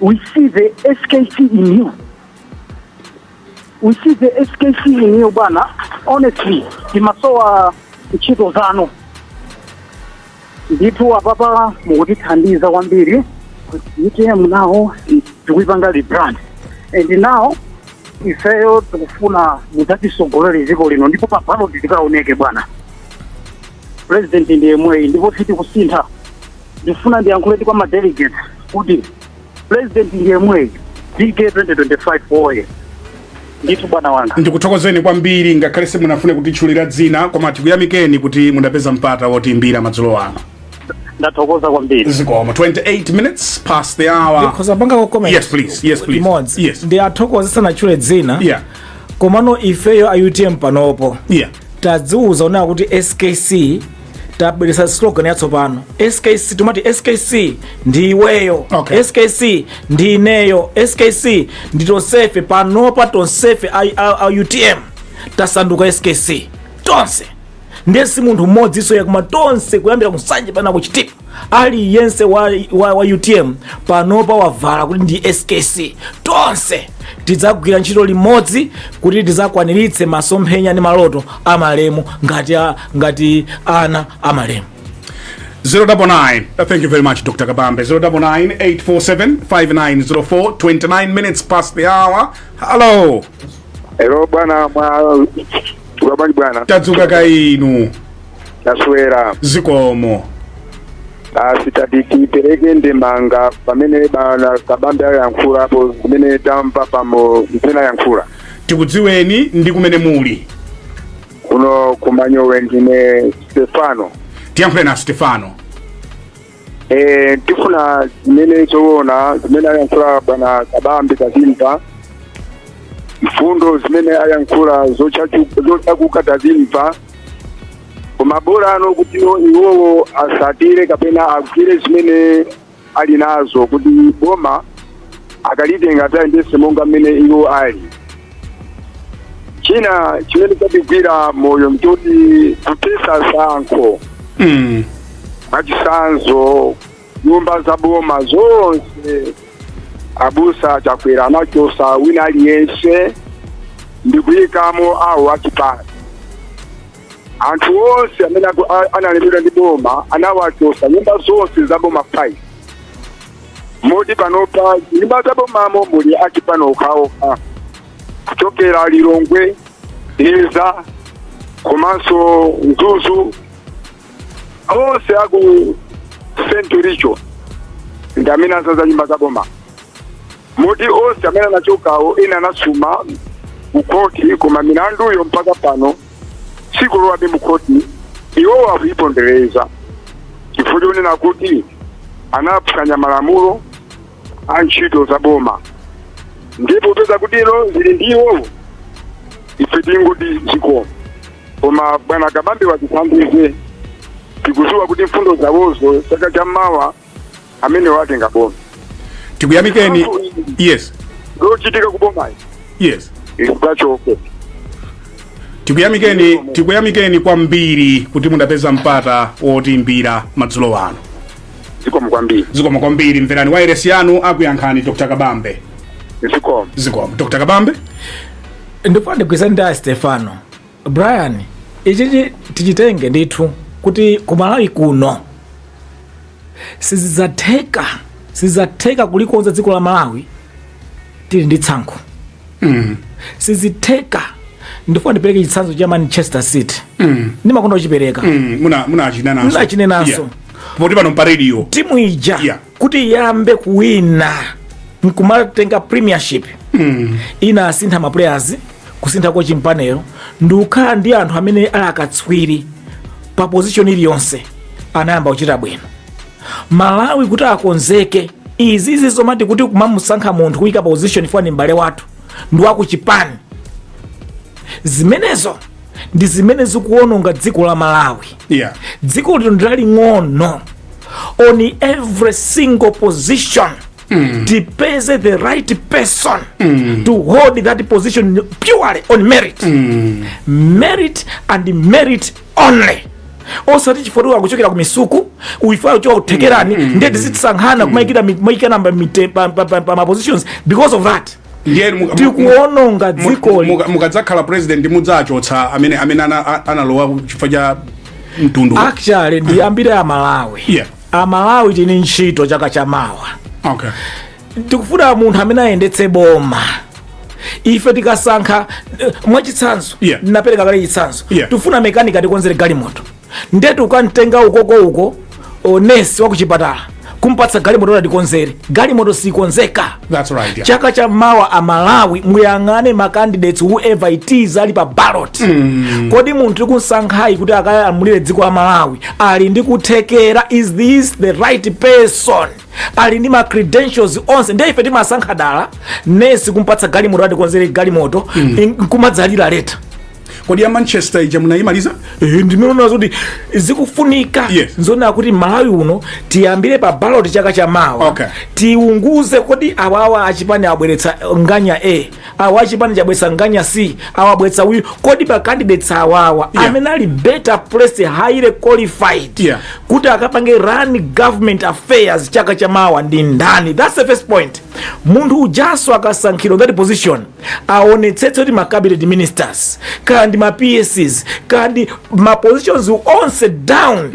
we see the SKC in you. We see the SKC in you, bwana. Honestly, timasowa ntchito zanu. Ndithu apapa mukutithandiza kwambiri. UTM nawo tikuipanga rebrand. And now ifeyo tikufuna mudzatisogolere dziko lino, ndipo pa ballot tikaoneke bwana. President ndiye mweyi, ndipo sitikusintha. Ndifuna ndiyankhule ndi kwa ma delegates kuti president ndiye mweyi, DK 2025 oye! Ndithu bwana wanga. Ndikuthokozeni kwambiri, ngakhale simunafune kutitchulira dzina, koma tikuyamikeni kuti mudapeza mpata wotiimbira madzulo ano. Ndathokoza kwambiri. Zikomo. 28 minutes past the hour. Ndikhoza panga comment? Yes, please. Yes, please. Imodzi. Yes. Ndi athokoze, sanatchule dzina, komano ifeyo a UTM panopo tadziuza onena kuti SKC, tabweresa slogan yatsopano SKC. Timati SKC ndi iweyo, SKC ndi ineyo, SKC ndi tonsefe. Panopa tonsefe a UTM tasanduka SKC tonse. Ndiye si munthu mmodzi yakuma, tonse kuyambira kuNsanje pana kuChitipa, aliyense wa UTM panopa wavala kuti ndi SKC. Tonse tidzagwira ntchito limodzi kuti tidzakwaniritse masomphenya ndi maloto amalemu ngati ana amalemu. 099. Thank you very much, Dr. Kabambe. 099 847 5904. 29 minutes past the hour. Hello. Hello bwana, mwadzuka bwanji bwana? Tadzuka kainu? Taswera. Zikomo. Basi, tati tipereke ndemanga pamene bwana Kabambe ayankhulapo, zimene tamva pamo zimene ayankhula. Tikudziweni ndi kumene muli. Kuno kuManyowe, ndine Stefano. Tiyankhule na Stefano. Tifuna zimene zoona zimene ayankhula bwana Kabambe tazimva, mfundo zimene ayankhula zochakuka tazimva, koma bola ano kuti iwowo asatire kapena agwire zimene ali nazo, kuti boma akalitenga atayendese monga mmene iwo ali. China chimene chatigwira moyo mchoti kuthetsa tsankho. Mwachitsanzo, nyumba za boma zonse abusa Chakwera anachosa wina aliyense ndikuyikamo awo achipani. Anthu onse amene analembedwa ndi boma anawachosa nyumba zonse za boma 5, moti panopa nyumba za bomamo muli achipani okhaokha, kuchokera Lilongwe, Dedza komanso Mzuzu, onse aku Central Region ndi amene azaza nyumba za boma. Moti onse amene anachokawo, ena anasuma kukhoti, koma milanduyo mpaka pano sikulowabe mukhoti. Iwowo akuipondereza chifukwa chonena kuti anaphwanya malamulo a ntchito za boma. Ndipo peza kuti ilo zili ndi iwowo, ife tingoti zikomo. Koma bwana Kabambe watithandize, tikudziwa kuti mfundo zawozo chaka chammawa amene watenga boma. Tikuyamikeni. Yes. Zochitika kubomayi lidzachoke. Tikuyamikeni, tikuyamikeni kwambiri kuti mudapeza mpata wotiimbira madzulo ano. Zikomo kwambiri. Zikomo kwambiri. Mverani wairesi yanu, akuyankhani Dr Kabambe. Zikomo. Zikomo, Dr Kabambe. Ndifuna ndigwirizane ndi a Stefano. Brian, ichichi tichitenge ndithu kuti kumalawi kuno sizidzatheka, sizidzatheka kulikonza dziko la Malawi tili ndi tsankho. Sizitheka. Ndifuna ndipereke chitsanzo cha Manchester City. Ndimakonda kuchipereka. Munachinenanso. Munachinenanso. Yeah. Poti pano pa radio. Timu ija kuti iyambe kuwina nkumatenga Premiership, ina asintha ma players, kusintha coaching panel, ndikukhala ndi anthu amene ali akatswiri pa position iliyonse, anayamba kuchita bwino. Malawi kuti akonzeke izizi zomati kuti kumamusankha munthu kuyika position fani m'bale wathu ndi wakuchipani, zimenezo ndi zimene zikuwononga dziko la Malawi. Dziko lino ndi laling'ono. On every single position tipeze the right person to hold that position purely on merit, merit and merit only, osati chifukwa akuchokera ku Misuku, uifa kuchoka kuthekerani, ndiye tizitisankhana kumayikira namba pa ma positions because of that. Ndiye Tikuwononga dzikoli. Mukadzakhala president mudzachotsa amene analowa chifukwa cha mtundu? Actually, ndi ambiri Amalawi. Amalawi tini ntchito chaka chamawa. Tikufuna munthu amene ayendetse boma. Ife tikasankha mwachitsanzo, napereka kale chitsanzo, tifuna mekanika atikonzere galimoto, ndetu ukamtenga ukoko uko nesi wakuchipatala kumpatsa galimoto atikonzere galimoto, sikonzeka. That's right, yeah. Chaka cha mawa, Amalawi, muyang'ane ma candidates, whoever it is ali pa ballot. Kodi munthu tikunsankhayi kuti akalamulire dziko la Malawi ali ndi kuthekera? Is this the right person? Ali ndi ma credentials onse? Ndiye ife timasankha dala nesi kumpatsa galimoto atikonzere galimoto, nkumadzalira later. Kodi ya Manchester ija munayimaliza? Ndimeona kuti zikufunika nzonena kuti Malawi uno tiyambire pa ballot chaka cha mawa. Tiunguze, kodi awawa achipani abweretsa nganya A, awa achipani chabweretsa nganya C, awa abweretsa uyu, kodi pa candidates awawa amene ali better placed, highly qualified kuti akapange run government affairs chaka cha mawa ndi ndani? That's the first point. Munthu ujaso akasankhidwa that position, aonetsetse kuti ma cabinet ministers, kandi ma PSs, kandi ma positions onse down,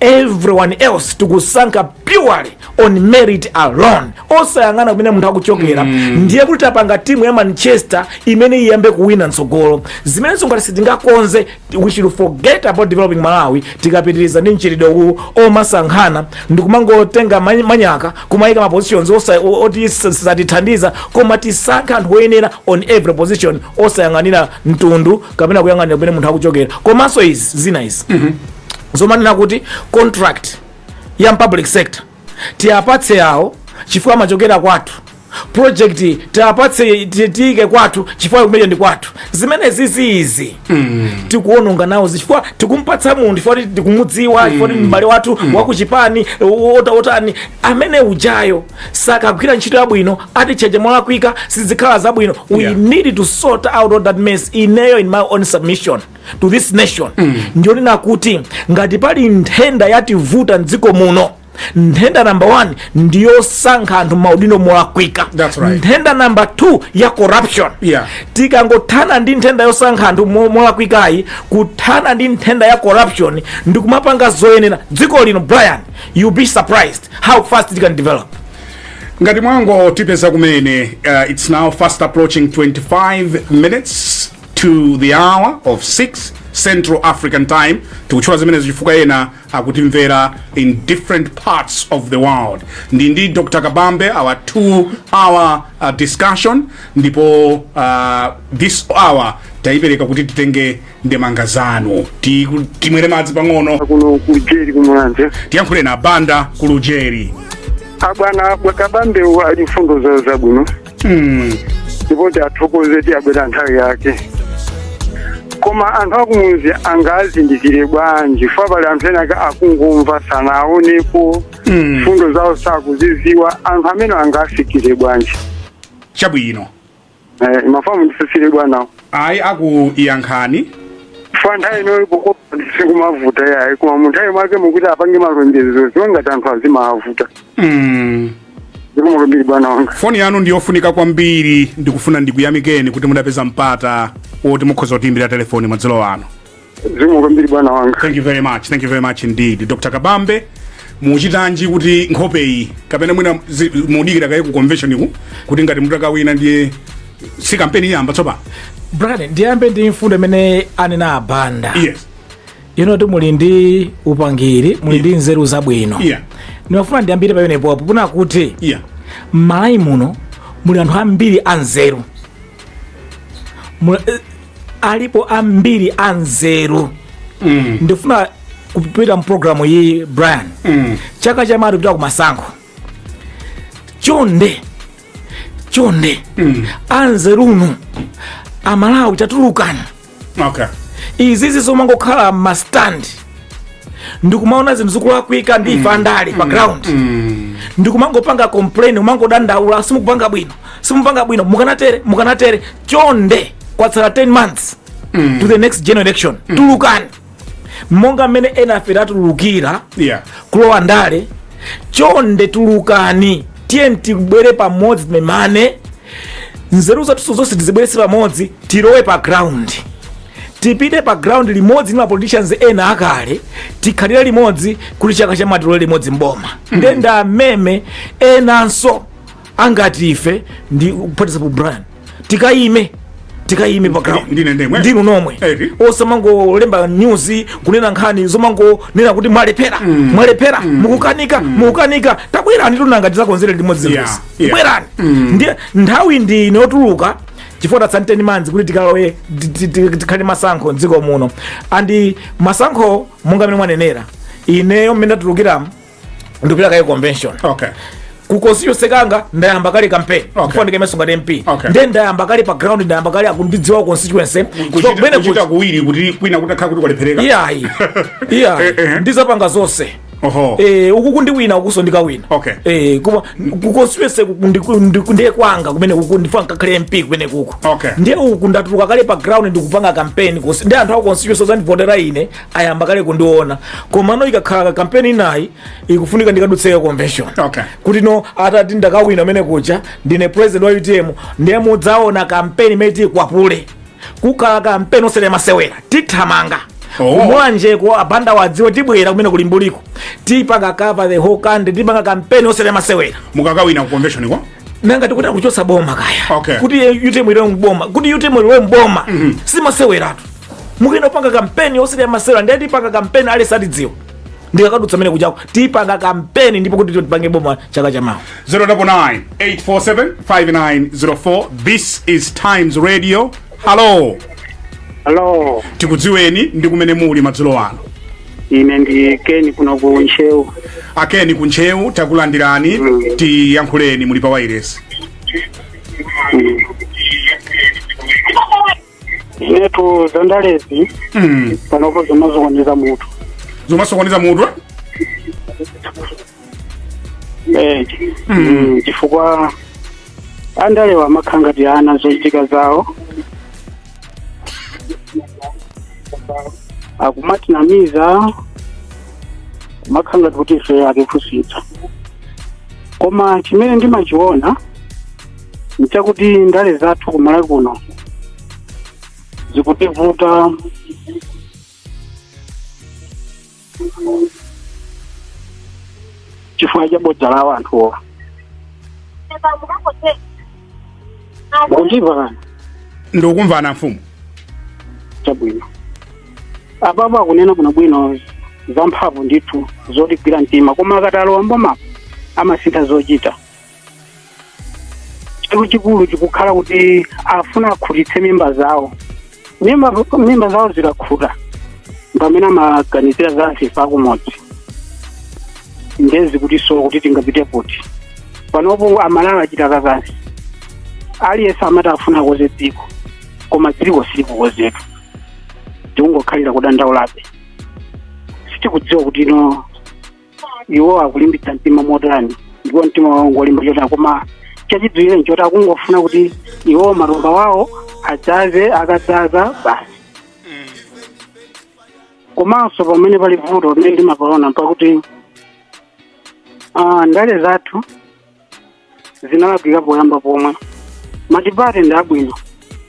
everyone else tikusankha purely on merit alone, osayang'ana kumene munthu akuchokera. Ndiye kuti tapanga timu ya Manchester imene iyambe kuwina mtsogolo. Zimene ngati sitingakonze, we should forget about developing Malawi. Tikapitiriza ndi mchitidwe uwu omasankhana ndikumangotenga manyaka kumayika ma positions oti satithandiza, koma tisankhe anthu oyenera on every position, osayang'anira mtundu kapena kuyang'anira kumene munthu akuchokera. Komanso izi zina izi zomanena kuti contract ya public sector tiyapatse awo chifukwa amachokera kwathu, project tiyapatse, tiyike kwathu chifukwa kumene ndi kwathu, zimene ziziizi tikuononga nawo, chifukwa tikumpatsa munthu chifukwa kuti tikumudziwa, chifukwa kuti m'bale wathu wakuchipani, otani, amene ujayo sakagwira ntchito yabwino, aticheche molakwika, sizikhala zabwino. We need to sort out all that mess. Ineyo, in my own submission to this nation, ndionena kuti ngati pali nthenda yativuta mdziko muno, nthenda number one ndiyosankha anthu maudindo molakwika. That's right. Nthenda number two ya corruption. Tikangothana ndi nthenda yosankha anthu molakwikayi, kuthana ndi nthenda ya corruption ndikumapanga zoyenera dziko lino, Brian, you'll be surprised how fast it can develop. Ngati mwangotipeza kumene, it's now fast approaching 25 minutes To the hour of 6 Central African Time. Tikutchula zimenezi chifukwa ena akutimvera in different parts of the world. Ndi Dr Kabambe, our 2 hour discussion, ndipo this hour tayipereka kuti titenge ndemanga zanu. Timwere madzi pang'ono. Kuno ku Lujeri, kumulanje. Tiyankhule na Banda ku Lujeri. Abwana Kabambe ali mfundo zawo zabwino ndipo tiathokoze, tiyabwera nthawi yake. Koma anthu akumuzi angazindikire bwanji? Fa pali anthu ena ake akungomva, sanaonepo mfundo zawo, sakuziziwa. Anthu amene angafikire bwanji? Chabwino. Mafamu ndisisire bwanawo. Ayi, akuyankhani. Fa nthawi inoyi kukopa ndisikumavuta yayi, koma munthawi mwake mukuti apange malonjezo, ziwangati anthu azimavuta. Zikomo bwana wanga. Foni yanu ndiyofunika kwambiri. Ndikufuna ndikuyamikeni kuti mudapeza mpata woti mukhoza kutiyimbira telefoni madzulo ano. Zikomo kwambiri, bwana wanga. Thank you very much, thank you very much indeed. Dr Kabambe, muchitanji kuti nkhopeyi, kapena mwina mudikira kaye ku convention ku, kuti ngati mutakawina ndiye si kampeni iyamba tsopano? Brian, ndiyambe ndi mfundo imene anena Abanda. Ino ti muli ndi upangiri, muli ndi nzeru zabwino. Ndimafuna ndiyambire pamenepopo puna kuti m'Malawi muno muli anthu ambiri anzeru. Alipo ambiri anzeru. Ndifuna kupita mpulogalamu iyi, Brian. Chaka chamawa kupita ku masankho. Chonde chonde, anzerunu Amalawi, tatulukani. Izizi zomangokhala ma stand ndikumaona zinthu zikulakwika ndi ife andale pa ground, ndikumangopanga complain, kumangodandaula, "Simukupanga bwino, simupanga bwino, mukanatere, mukanatere." Chonde, kwatsala 10 months to the next general election. Tulukani monga mmene ena afe tatulukira kulowa ndale. Chonde tulukani, tiye tibwere pamodzi, timemane, nzeru zathu zonse tizibweretse pamodzi, tilowe pa ground, tipite pa ground limodzi ndi ma politicians ena akale, tikhalire limodzi kuti chaka chamawa tilowe limodzi mboma. Nde ndameme enanso angati ife, ndi kuphatizapo Brian, tikayime, tikayime pa ground. Ndine ndemwe. Ndinu nomwe. Eti. Osamangolemba news, kunena nkhani zomangonena kuti mwalephera, mwalephera, mukukanika, mukukanika. Tabwerani, tunanga tizakonzere limodzi zinthuzi. Bwerani. Ndiye nthawi ndi ino yotuluka, chifukwa tatsala 10 months kuti tikalowe, tikhale masankho mdziko muno. And masankho, monga mmene mwanenera, ineyo mmene ndatulukiramu, ndikupita kaye convention. Ku constituency kanga ndayamba kale campaign. Chifukwa ndikaimenso ngati MP. Ndiye ndayamba kale pa ground, ndayamba kale, akundidziwa ku constituency. Chifukwa kumene Kuchita kuwiri, kuti kwina kutakhala kuti kwalephereka. Iyayi, iyayi. Ndizapanga zonse. Uku kundiwina, ukuso ndikawina. Kuma ku constituency kuku ndiye kwanga kumene kuku, ndifuna nkakhale MP kumene kuku. Ndiye uku ndatuluka kale pa ground, ndikupanga campaign ndi anthu aku constituency ozandivotera ine ayamba kale kundiona. Komano ikakhala campaign inayi, ikufunika ndikadutseko convention. Kuti no, atati ndakawina amene kuja, ndine president wa UTM, ndiye mudzaona campaign imene tikwapule. Kukhala campaign osati masewera, tithamanga. Kumulanjeko, Abanda wadziwe, tibwera kumene kulimbuliko, tipanga cover the whole country, tipanga campaign osati masewera. Mukakawina ku convention ko? Nanga tikuti kuchotsa boma kaya. Kuti UTM ilowe mboma, kuti UTM ilowe mboma, simaseweratu. Mukuyenda kupanga kampeni osati masewera. Ndiye tipanga kampeni, alesi atidziwa. Ndikakadutsa mene kuchako, tipanga kampeni ndipo kuti tipange boma chaka chamawa. 099 847 5904. This is Times Radio. Hello. Hello. Tikudziweni ndi kumene muli madzulo ano. Ine ndi Keni, kuno ku Ntcheu. Akeni ku Ntcheu, takulandirani. Tiyankhuleni, muli pa wireless. Inetu zandalezi panopo zomasokoneza mutu. Zomasokoneza mutu, eh? Chifukwa andalewa amakhala ngati ana, zochitika zawo akumatinamiza, kumakhala ngati kuti ife atiphunzitsa. Koma chimene ndimachiona nchakuti ndale zathu kumalawi kuno zikutivuta chifukwa cha bodza lawo anthuwa. Mukundimva kani? Ndikukumvana, mfumu. Chabwino, apapo akunena bwinobwino zamphamvu ndithu zotigwira mtima, koma akatalowa mboma amasintha zochita. Chikulu chikukhala kuti afuna akhutitse mimba zawo. Mimba zawo zikakhuta, pamene amaganizira za anthu akumodzi, ndezi kuti so kuti tingapite kuti panopo Amalawi achita kakasi. Aliyense amati afuna akoze dziko, koma dziko silikukozeka, tikungokhalira kudandaulabe. Sitikudziwa kuti ino iwo akulimbitsa mtima motani, ndipo mtima wawo ngolimba chotani, koma chachidziwire nchoti akungofuna kuti iwo matumba wawo adzaze. Akadzaza, basi. Komanso pamene pali vuto limene ndimapaona mpakuti ndale zathu zinalakwika poyamba pomwe. Multiparty ndi abwino,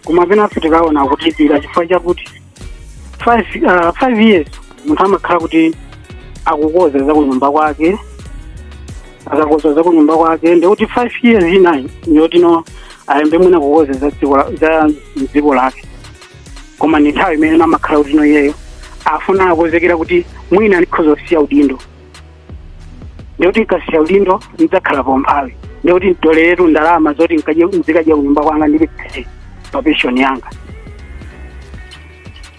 koma penanso tikaona kutipira chifukwa chakuti 5 years munthu amakhala kuti akukoza za kunyumba kwake. Akakoza za kunyumba kwake, ndikuti 5 years inayi ndiyotino ayambe mwina kukoza za dziko lake, koma ndi nthawi imene amakhala kuti no iyeyo afuna akozekera kuti mwina ndikhoza kusiya udindo, ndikuti nkasiya udindo ndidzakhala pomphawi, ndikuti ntoleretu ndalama zoti nzikadya kunyumba kwanga ndili pa pension yanga.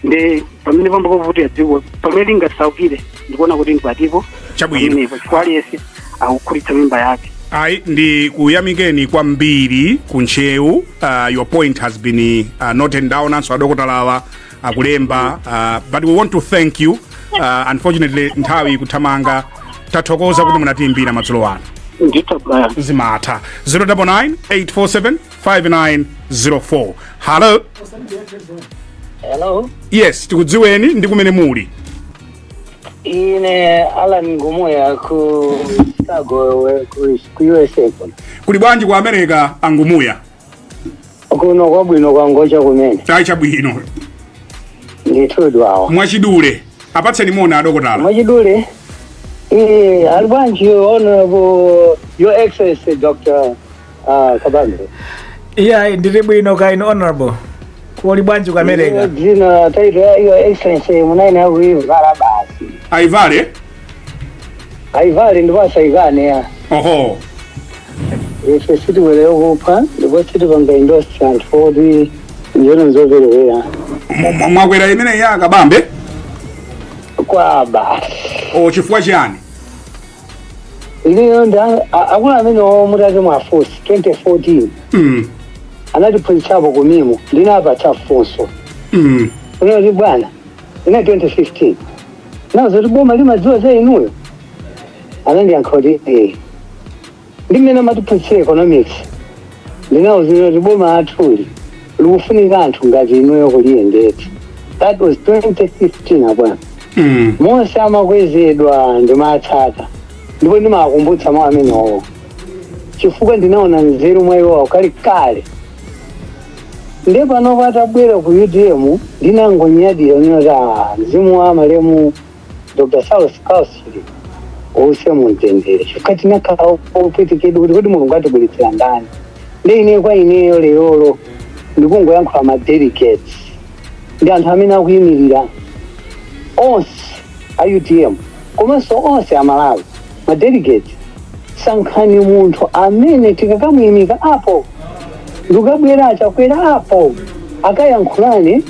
Ndi pamene pambakovutira dziko, pamene lingasaukire, ndikuona kuti ndipatipo Chabwino. pamenepo, chifukwa aliyense akukhutitsa mimba yake. Ayi, ndi kuyamikeni kwambiri kuntcheu. Your point has been noted down, anso adokotalawa akulemba, but we want to thank you. Unfortunately nthawi ikuthamanga. Tathokoza kuti munatiimbira madzulo ano. Ndithu, Brian. Zimatha. 099 847 5904. Hello. Hello. Yes, tikudziweni ndi kumene muli. Ine Alan Ngumuya ku Chicago, ku USA kuno. Kuli bwanji ku America, Angumuya? Kuno kwabwino, kwangocha kumene. Ayi, chabwino. Ndithudi wawa. Mwachidule, apatseni moni adokotala. Mwachidule. Ali bwanji, Honorable Your Excellency Dr. Kabambe? Iya, ndili bwino. Kaino, Honorable, kuli bwanji ku America? Dzina, title ya Your Excellency munaine akuivala basi. Aivale. Aivale ndipo asaikane ya. Oho. Ife sitiweleyo kupha, ndipo sitipanga endorse anthu oti njono nzoperewera. Mwakwera imene ya Kabambe? Kwa basi. O, chifukwa chiyani? Ineyo ndi akulu amene mutati mwafunsi 2014 anatiphunzitsapo kumimo, ndinapatsa funso unoti bwana, ina 2015 nazo boma limadziwa za inuyo. Anandiyankha kuti eh. Ndi mmene amatiphunzitsira economics, ndinawuzira kuti boma athuli likufunika anthu ngati inuyo kuliyendetsa. That was 2015, abwana. Monse amakwezedwa ndimatsata, ndipo ndimakumbutsa mawu amenewo chifukwa ndinaona nzeru mwa iwowo kale kale. Ndiye panopo atabwera ku UTM, ndinangonyadira unoti mzimu wa malemu Dr. Saulos Klaus uuse mumtendere, chifukwa tinakhala opwetekedwa kuti kodi Mulungu atibweretsera ndani? Ndi ine kwa ineyo lerolo ndikungoyankhula ma delegates ndi anthu amene akuyimirira onse a UTM komanso onse Amalawi. Ma delegates, sankhani munthu amene tikakamuyimika apo ndikukabwera Achakwera apo akayankhulane,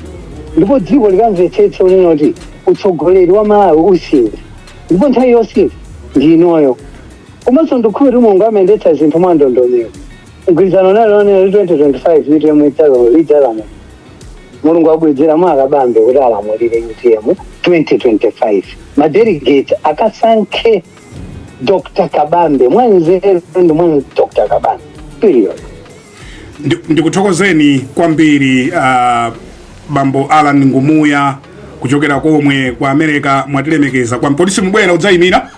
ndipo dziko likamvetsetse unena kuti utsogoleri wa Malawi usintha, ndipo nthawi yosintha ndi inoyo. Komanso ndikhulupirira kuti Mulungu amayendetsa zinthu mwa ndondomeko. Mgwirizano nali onena 2025 UTM idzalamulira. Mulungu abwedzera mwa Akabambe kuti alamulire UTM 2025. Ma delegates akasankhe Dr. Kabambe mwanzeru ndi mwa Dr. Kabambe, period. Ndikuthokozeni kwambiri, bambo Alan Ngumuya kuchokera komwe kwa America. Mwatilemekeza kwa polisi. Mubwera udzayimira?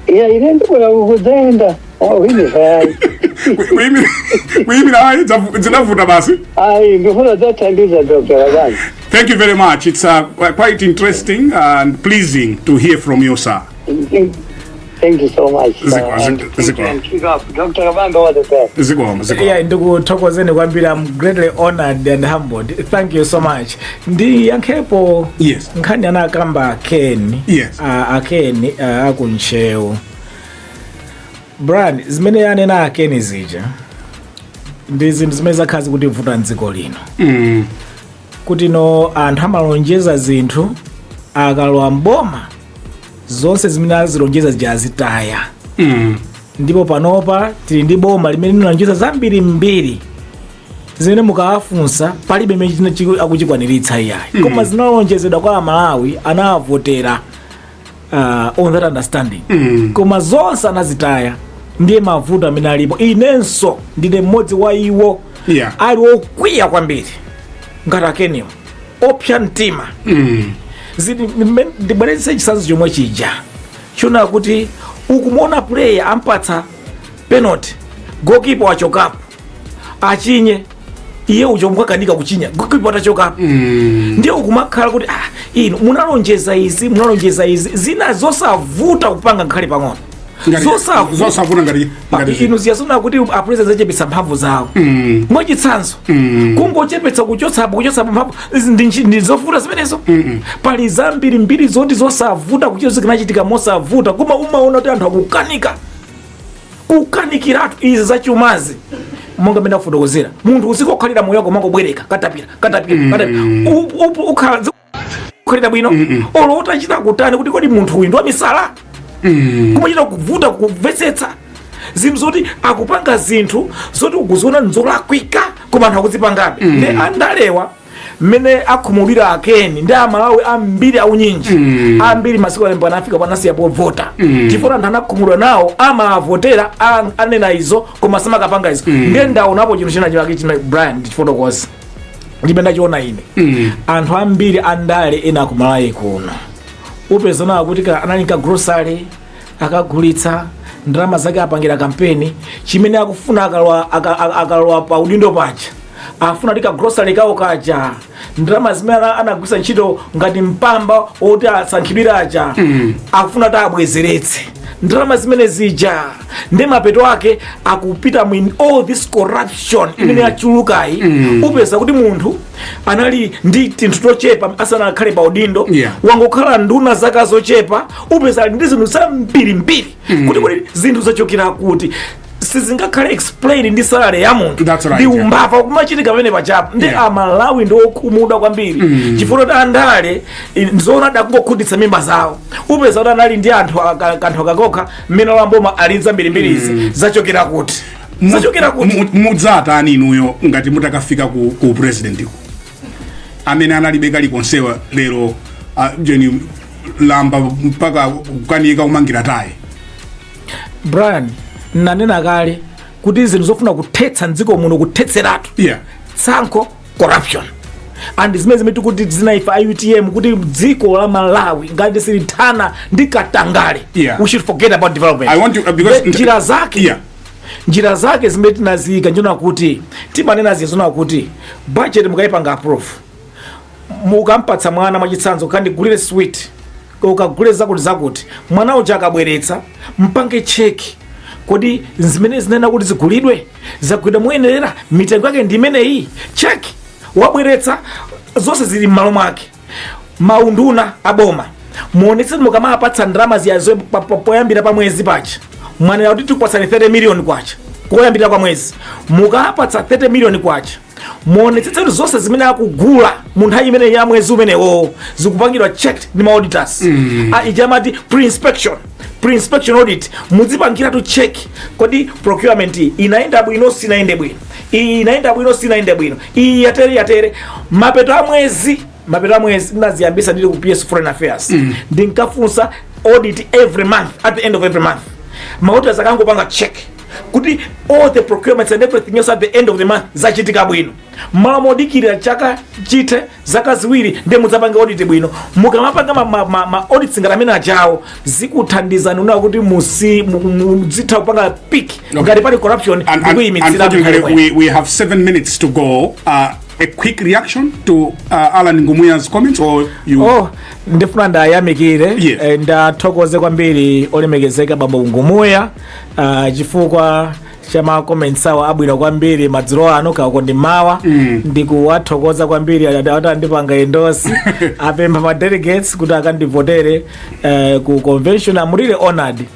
Iya, ine ndibwera kudzayenda winifayi. Kuyimira ayi, zinavuta basi. Ayi, ndifuna dzathandiza Dr. Kabambe. Thank you very much. It's quite interesting and pleasing to hear from you, sir. Thank you so much. Ziko, And ziko, thank you ziko. and keep up. Dr. Kabambe, all the best. Zikomo, zikomo. Yeah, ndikuthokozeni kwambiri. I'm greatly honored and humbled. Thank you so much. Ndiyankhepo nkhani anakamba Ken. Akeni akuntchewu, Brian, zimene anena Akeni zija ndi zinthu zimene zakhala zikutivuta mdziko lino, kuti no, anthu amalonjeza zinthu, akalowa mboma zonse zimene azilonjeza zija azitaya. Ndipo panopa tili ndi boma limene linalonjeza zambiri mbiri zimene mukawafunsa palibe imene akuchikwaniritsa iyayi, koma zinalonjezedwa kwa Amalawi, anawavotera on that understanding, koma zonse anazitaya. Ndiye mavuto amene alipo. Inenso ndine mmodzi wa iwo ali okwiya kwambiri ngati Akeniwo, opsa mtima. Ndibweretse chitsanzo chomwe chija chona kuti ukumuona player ampatsa penalty, goalkeeper wachokapo achinye, iye ucho mukakanika kuchinya goalkeeper atachokapo. Ndiye ukumakhala kuti, ah, inu munalonjeza izi, munalonjeza izi, zina zosavuta kupanga ngakhale pang'ono. Zosavuta. Zosavuta ngati Inu ziyasona kuti apresident achepetsa mphamvu zawo, mwachitsanzo, kungochepetsa, kuchotsapo, kuchotsapo mphamvu izi ndi zovuta zimenezo? Pali zambiri mbiri zoti zosavuta kuchita, zikanachitika mosavuta, koma umaona kuti anthu akukanika, kukanikiratu. Izi zachumazi, monga mene afotokozera, munthu uzikokhalira moyo wako mangobwereka katapira, katapira, katapira. Ukhala ukhalira bwino olo utachita kutani kuti kodi munthu uyu ndi wamisala? Kumachita kuvuta kumvetsetsa zinthu zoti akupanga, zinthu zoti ukuziona nzolakwika, koma anthu akuzipangabe. Ndi andalewa mmene akhumudwira Akeni ndi Amalawi ambiri aunyinji ambiri masiku alembo anafika panasiya povota, chifukwa anthu anakhumudwa nawo, amavotera, anena izo koma samakapanga izo. Ndiye ndaonapo chinthu china chake china, Brian, ndichifotokoza ndimene ndachiona ine. Anthu ambiri andale ena akumalawi kuno upezana kuti anali ka grocery, akagulitsa ndalama zake, apangira kampeni. Chimene akufuna akalowa pa udindo paja, afuna kuti ka grocery kawo kaja, ndalama zimene anagwiritsa ntchito ngati mpamba woti asankhidwire aja, akufuna kuti abwezeretse ndalama zimene zija. Ndi mapeto ake akupita mu all this corruption imene yachulukayi. Upeza kuti munthu anali ndi tinthu tochepa asanakhale pa udindo, wangokhala nduna zaka zochepa, upeza ali ndi zinthu zambirimbiri. Kuti zinthu zachokera kuti sizingakhale explain ndi salary ya munthu. That's right, ndi yeah. umbava kumachitika pamene pachapo. Ndi Amalawi ndi okhumudwa kwambiri chifukwa kuti andale nzoona akungokhutitsa mimba zawo. Upeza kuti anali ndi anthu kanthu kakokha, mmene lamboma ali zambirimbirizi zachokera kuti? Zachokera kuti? Mudzatani inuyo ngati mutakafika ku president ku amene analibe kalikonsewa lero, jeni lamba mpaka kukanika kumangira tayi? Brian, nanena kale kuti zinthu zofuna kuthetsa mdziko muno, kuthetseratu tsankho, corruption, and zimene tikuti zinaifa a UTM, kuti dziko la Malawi ngati silithana ndi katangale, we should forget about development. I want you, because Njira zake njira zake zimene tinaziyika njona kuti timanena zizona kuti budget mukayipanga approve, mukampatsa mwana, mwachitsanzo, kandigulire sweet, ukagule zakuti zakuti, mwana uja akabweretsa, mpange check kodi zimene zinena kuti zigulidwe zagulidwa moyenerera, mitengo yake ndi imeneyi, check, wabweretsa zonse zili m'malo mwake. Maunduna aboma muonetse, mukamapatsa ndalama ziyazo poyambira pa mwezi paja, mwanena kuti tikupatsani 30 million kwacha koyambira kwa mwezi, mukapatsa 30 million kwacha, muonetsetse kuti zonse zimene akugula mu nthawi imene ya mwezi umenewo zikupangidwa checked ndi ma auditors. Ah, ija amati pre-inspection audit, muzipangiratu check kodi procurement iyi inayenda bwino, sinayende bwino, iyi inayenda bwino, sinayende bwino, iyi yatere, yatere. Mapeto a mwezi, mapeto a mwezi, ndinaziyambisa ndili ku PS Foreign Affairs, ndinkafunsa audit every month, at the end of every month ma auditors akangopanga check kuti all the procurements and everything else at the end of the month zachitika bwino, malo modikirira chaka chithe, zaka 2, ndiye mudzapanga audit bwino. Mukamapanga ma audits ngati amene ajawo, zikuthandizani una kuti muzitha kupanga pick ngati pali corruption And ndikuyimitsira. unfortunately, we have 7 minutes to go. A quick reaction to Alan Ngumuya's comments, or you? Oh, ndifuna ndayamikire. Yes. Ndathokoze kwambiri olemekezeka bambo Ngumuya chifukwa cha ma comments awo abwino kwambiri madzulo ano kauko ndi mawa. Ndikuwathokoza kwambiri ati andipanga endorse, apempha ma delegates kuti akandivotere ku convention. I'm really honored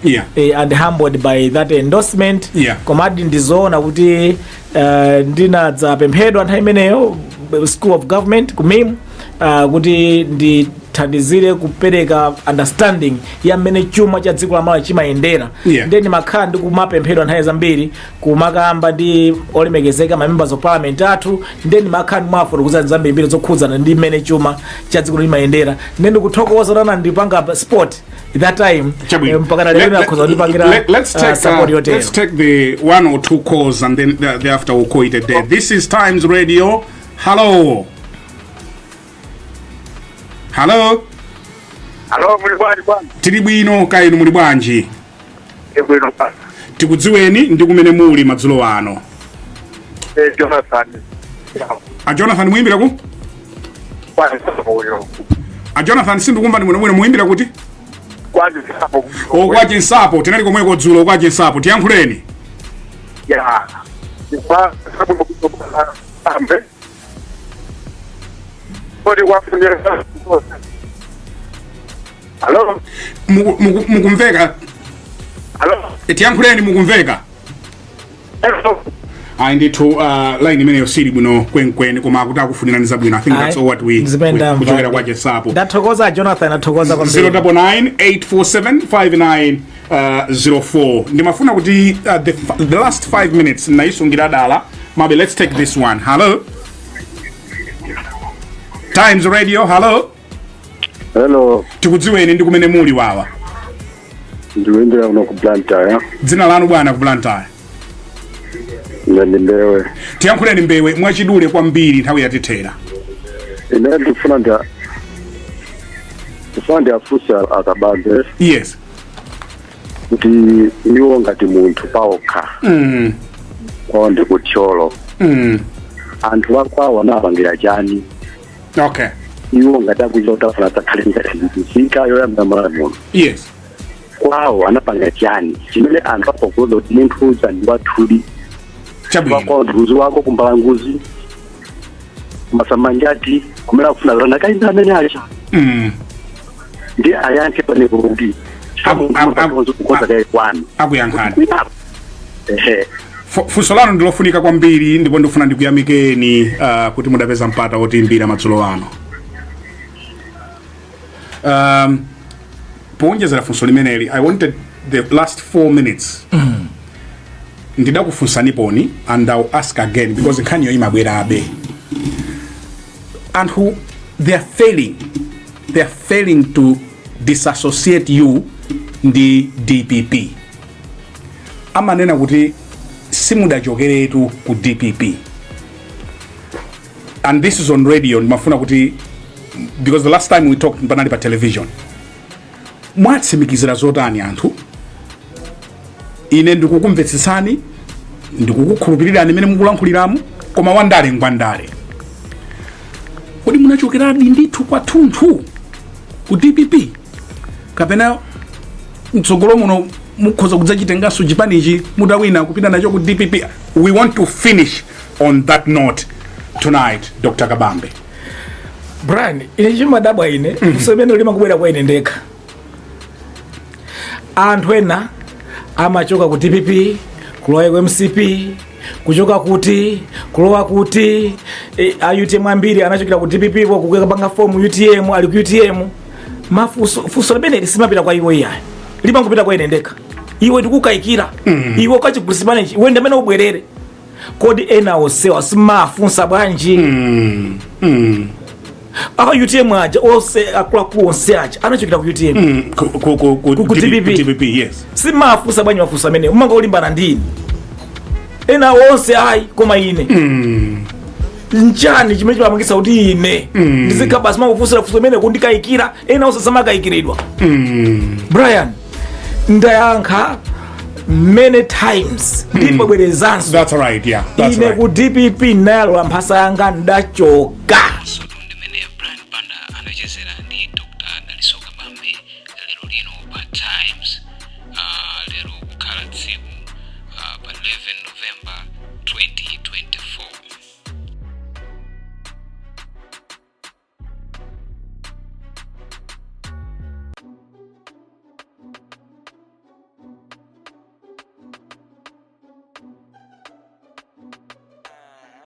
and humbled by that endorsement. Komadi ndizoona kuti ndinadzapemphedwa nthawi imeneyo School of Government ku MIM kuti ndithandizire kupereka understanding ya mmene chuma cha dziko la Malawi chimayendera. Ndiye ndimakhala ndikumapemphedwa nthawi zambiri kumakamba ndi olemekezeka ma members of parliament athu. Ndiye ndimakhala ndimafotokoza zambirimbiri zokhudzana ndi mmene chuma cha dziko limayendera. Ndiye ndikuthokoza kuti ndipanga support that time. Chabwino. Mpaka na lero akhoza kundipangira Let's take support yotero. Let's take the one or two calls and then thereafter we'll call it a day. This is Times Radio. Hello. Hello. Alo, muli bwanji bwana? Tili bwino, kaya inu muli bwanji? Bwino bwana. Tikudziweni ndi kumene muli madzulo ano. Jonathan. A Jonathan, muyimbira ku? Kwa uyo. A Jonathan, sindikumva ndi bwinobwino, muyimbira kuti? Kwa Chinsapo. O, kwa Chinsapo, tinali komweko dzulo kwa Chinsapo. Tiyankhuleni. Ya. Kwa sabu ambe. Kodi kwafunira. Alo. Mukumveka? Alo. Tiyankhuleni, mukumveka? Hello. Ayi ndithu, line imeneyo sili bwino kwenkweni, koma akuti akufunirani zabwino. I think that's all what we Zimene ndamva. kuchokera kwa Chinsapo. Ndathokoza Jonathan, athokoza kwambiri. 099 847 5904. Ndimafuna kuti the last 5 minutes naisungira dala. Maybe let's take this one. Hello, Times Radio, hello. Hello. Tikudziweni ndi kumene muli wawa. Ndikuimbira kuno ku Blantyre. Dzina lanu bwana, ku Blantyre? Ndi Mbewe. Tiyankhuleni Mbewe, mwachidule kwambiri, nthawi yatithera. Ine ndifuna ndiafunse aKabambe kuti iwo ngati munthu paokha, kwawo ndi kuThyolo, anthu akwawo anapangira chani? Iwo ngati akuchita kuti afuna adzakhale ngati nzika yoyambira Malawi muno, kwawo anapanga chani chimene anthu apakuloza kuti munthu uja ndi wathuli? Wakwawo ndikuzi wako kuMbalanguzi, kuMasamanjati, kumene akufuna kuti anakayimba amene acha. Ndi ayankhe panepo kuti kukonza kaye kwanu. Akuyankhani. Kwinako ehe. Funso lanu ndilofunika kwambiri ndipo ndifuna ndikuyamikeni kuti mudapeza mpata wotiimbira madzulo ano. Powonjezera funso limeneli, I wanted the last 4 minutes, ndidakufunsaniponi and I'll ask again because nkhaniyo imabwerabe. Anthu, they are failing to disassociate you ndi DPP. Amanena kuti simudachokeretu ku DPP, and this is on radio. Ndimafuna kuti, because the last time we talked panali pa television, mwatsimikizira zotani anthu? Ine ndikukumvetsetsani, ndikukukhulupirirani imene mukulankhuliramu, koma wandale ngwandale. Kodi munachokeradi ndithu kwathunthu ku DPP, kapena mtsogolo muno mukhoza kudzachitenganso chipanichi mutawina kupita nacho ku DPP? We want to finish on that note tonight, Dr Kabambe. Brian, ine chimadabwa ine, funso imene limakubwera kwa ine ndekha. Anthu ena amachoka ku DPP kulowa ku MCP, kuchoka kuti kulowa kuti a UTM ambiri anachokera ku DPP po kukapanga form UTM, ali ku UTM. Mafunso, funso limene simapita kwa iwo iyayi, limangopita kwa ine ndekha. Iwe tikukayikira, iwe ukachigulitsa, iwe ndamene ubwerere. Kodi ena onsewa simafunsa bwanji? Aka UTM aja onse, akuluakulu onse aja anachokera ku UTM. Ku Ku DPP. Ku DPP, yes. Simafunsa bwanji mafunso amene umangolimbana ndini? Ena onse ayi, koma ine nchani chimene chimapangisa kuti ine ndizikhala basi mangofunsira funso imene kundikayikira, ena onse samakayikiridwa? Brian, ndayankha. many times, ndipo bwerezanso. That's right, yeah, that's Ine right. ku DPP nayalola mphasa yanga, ndachoka.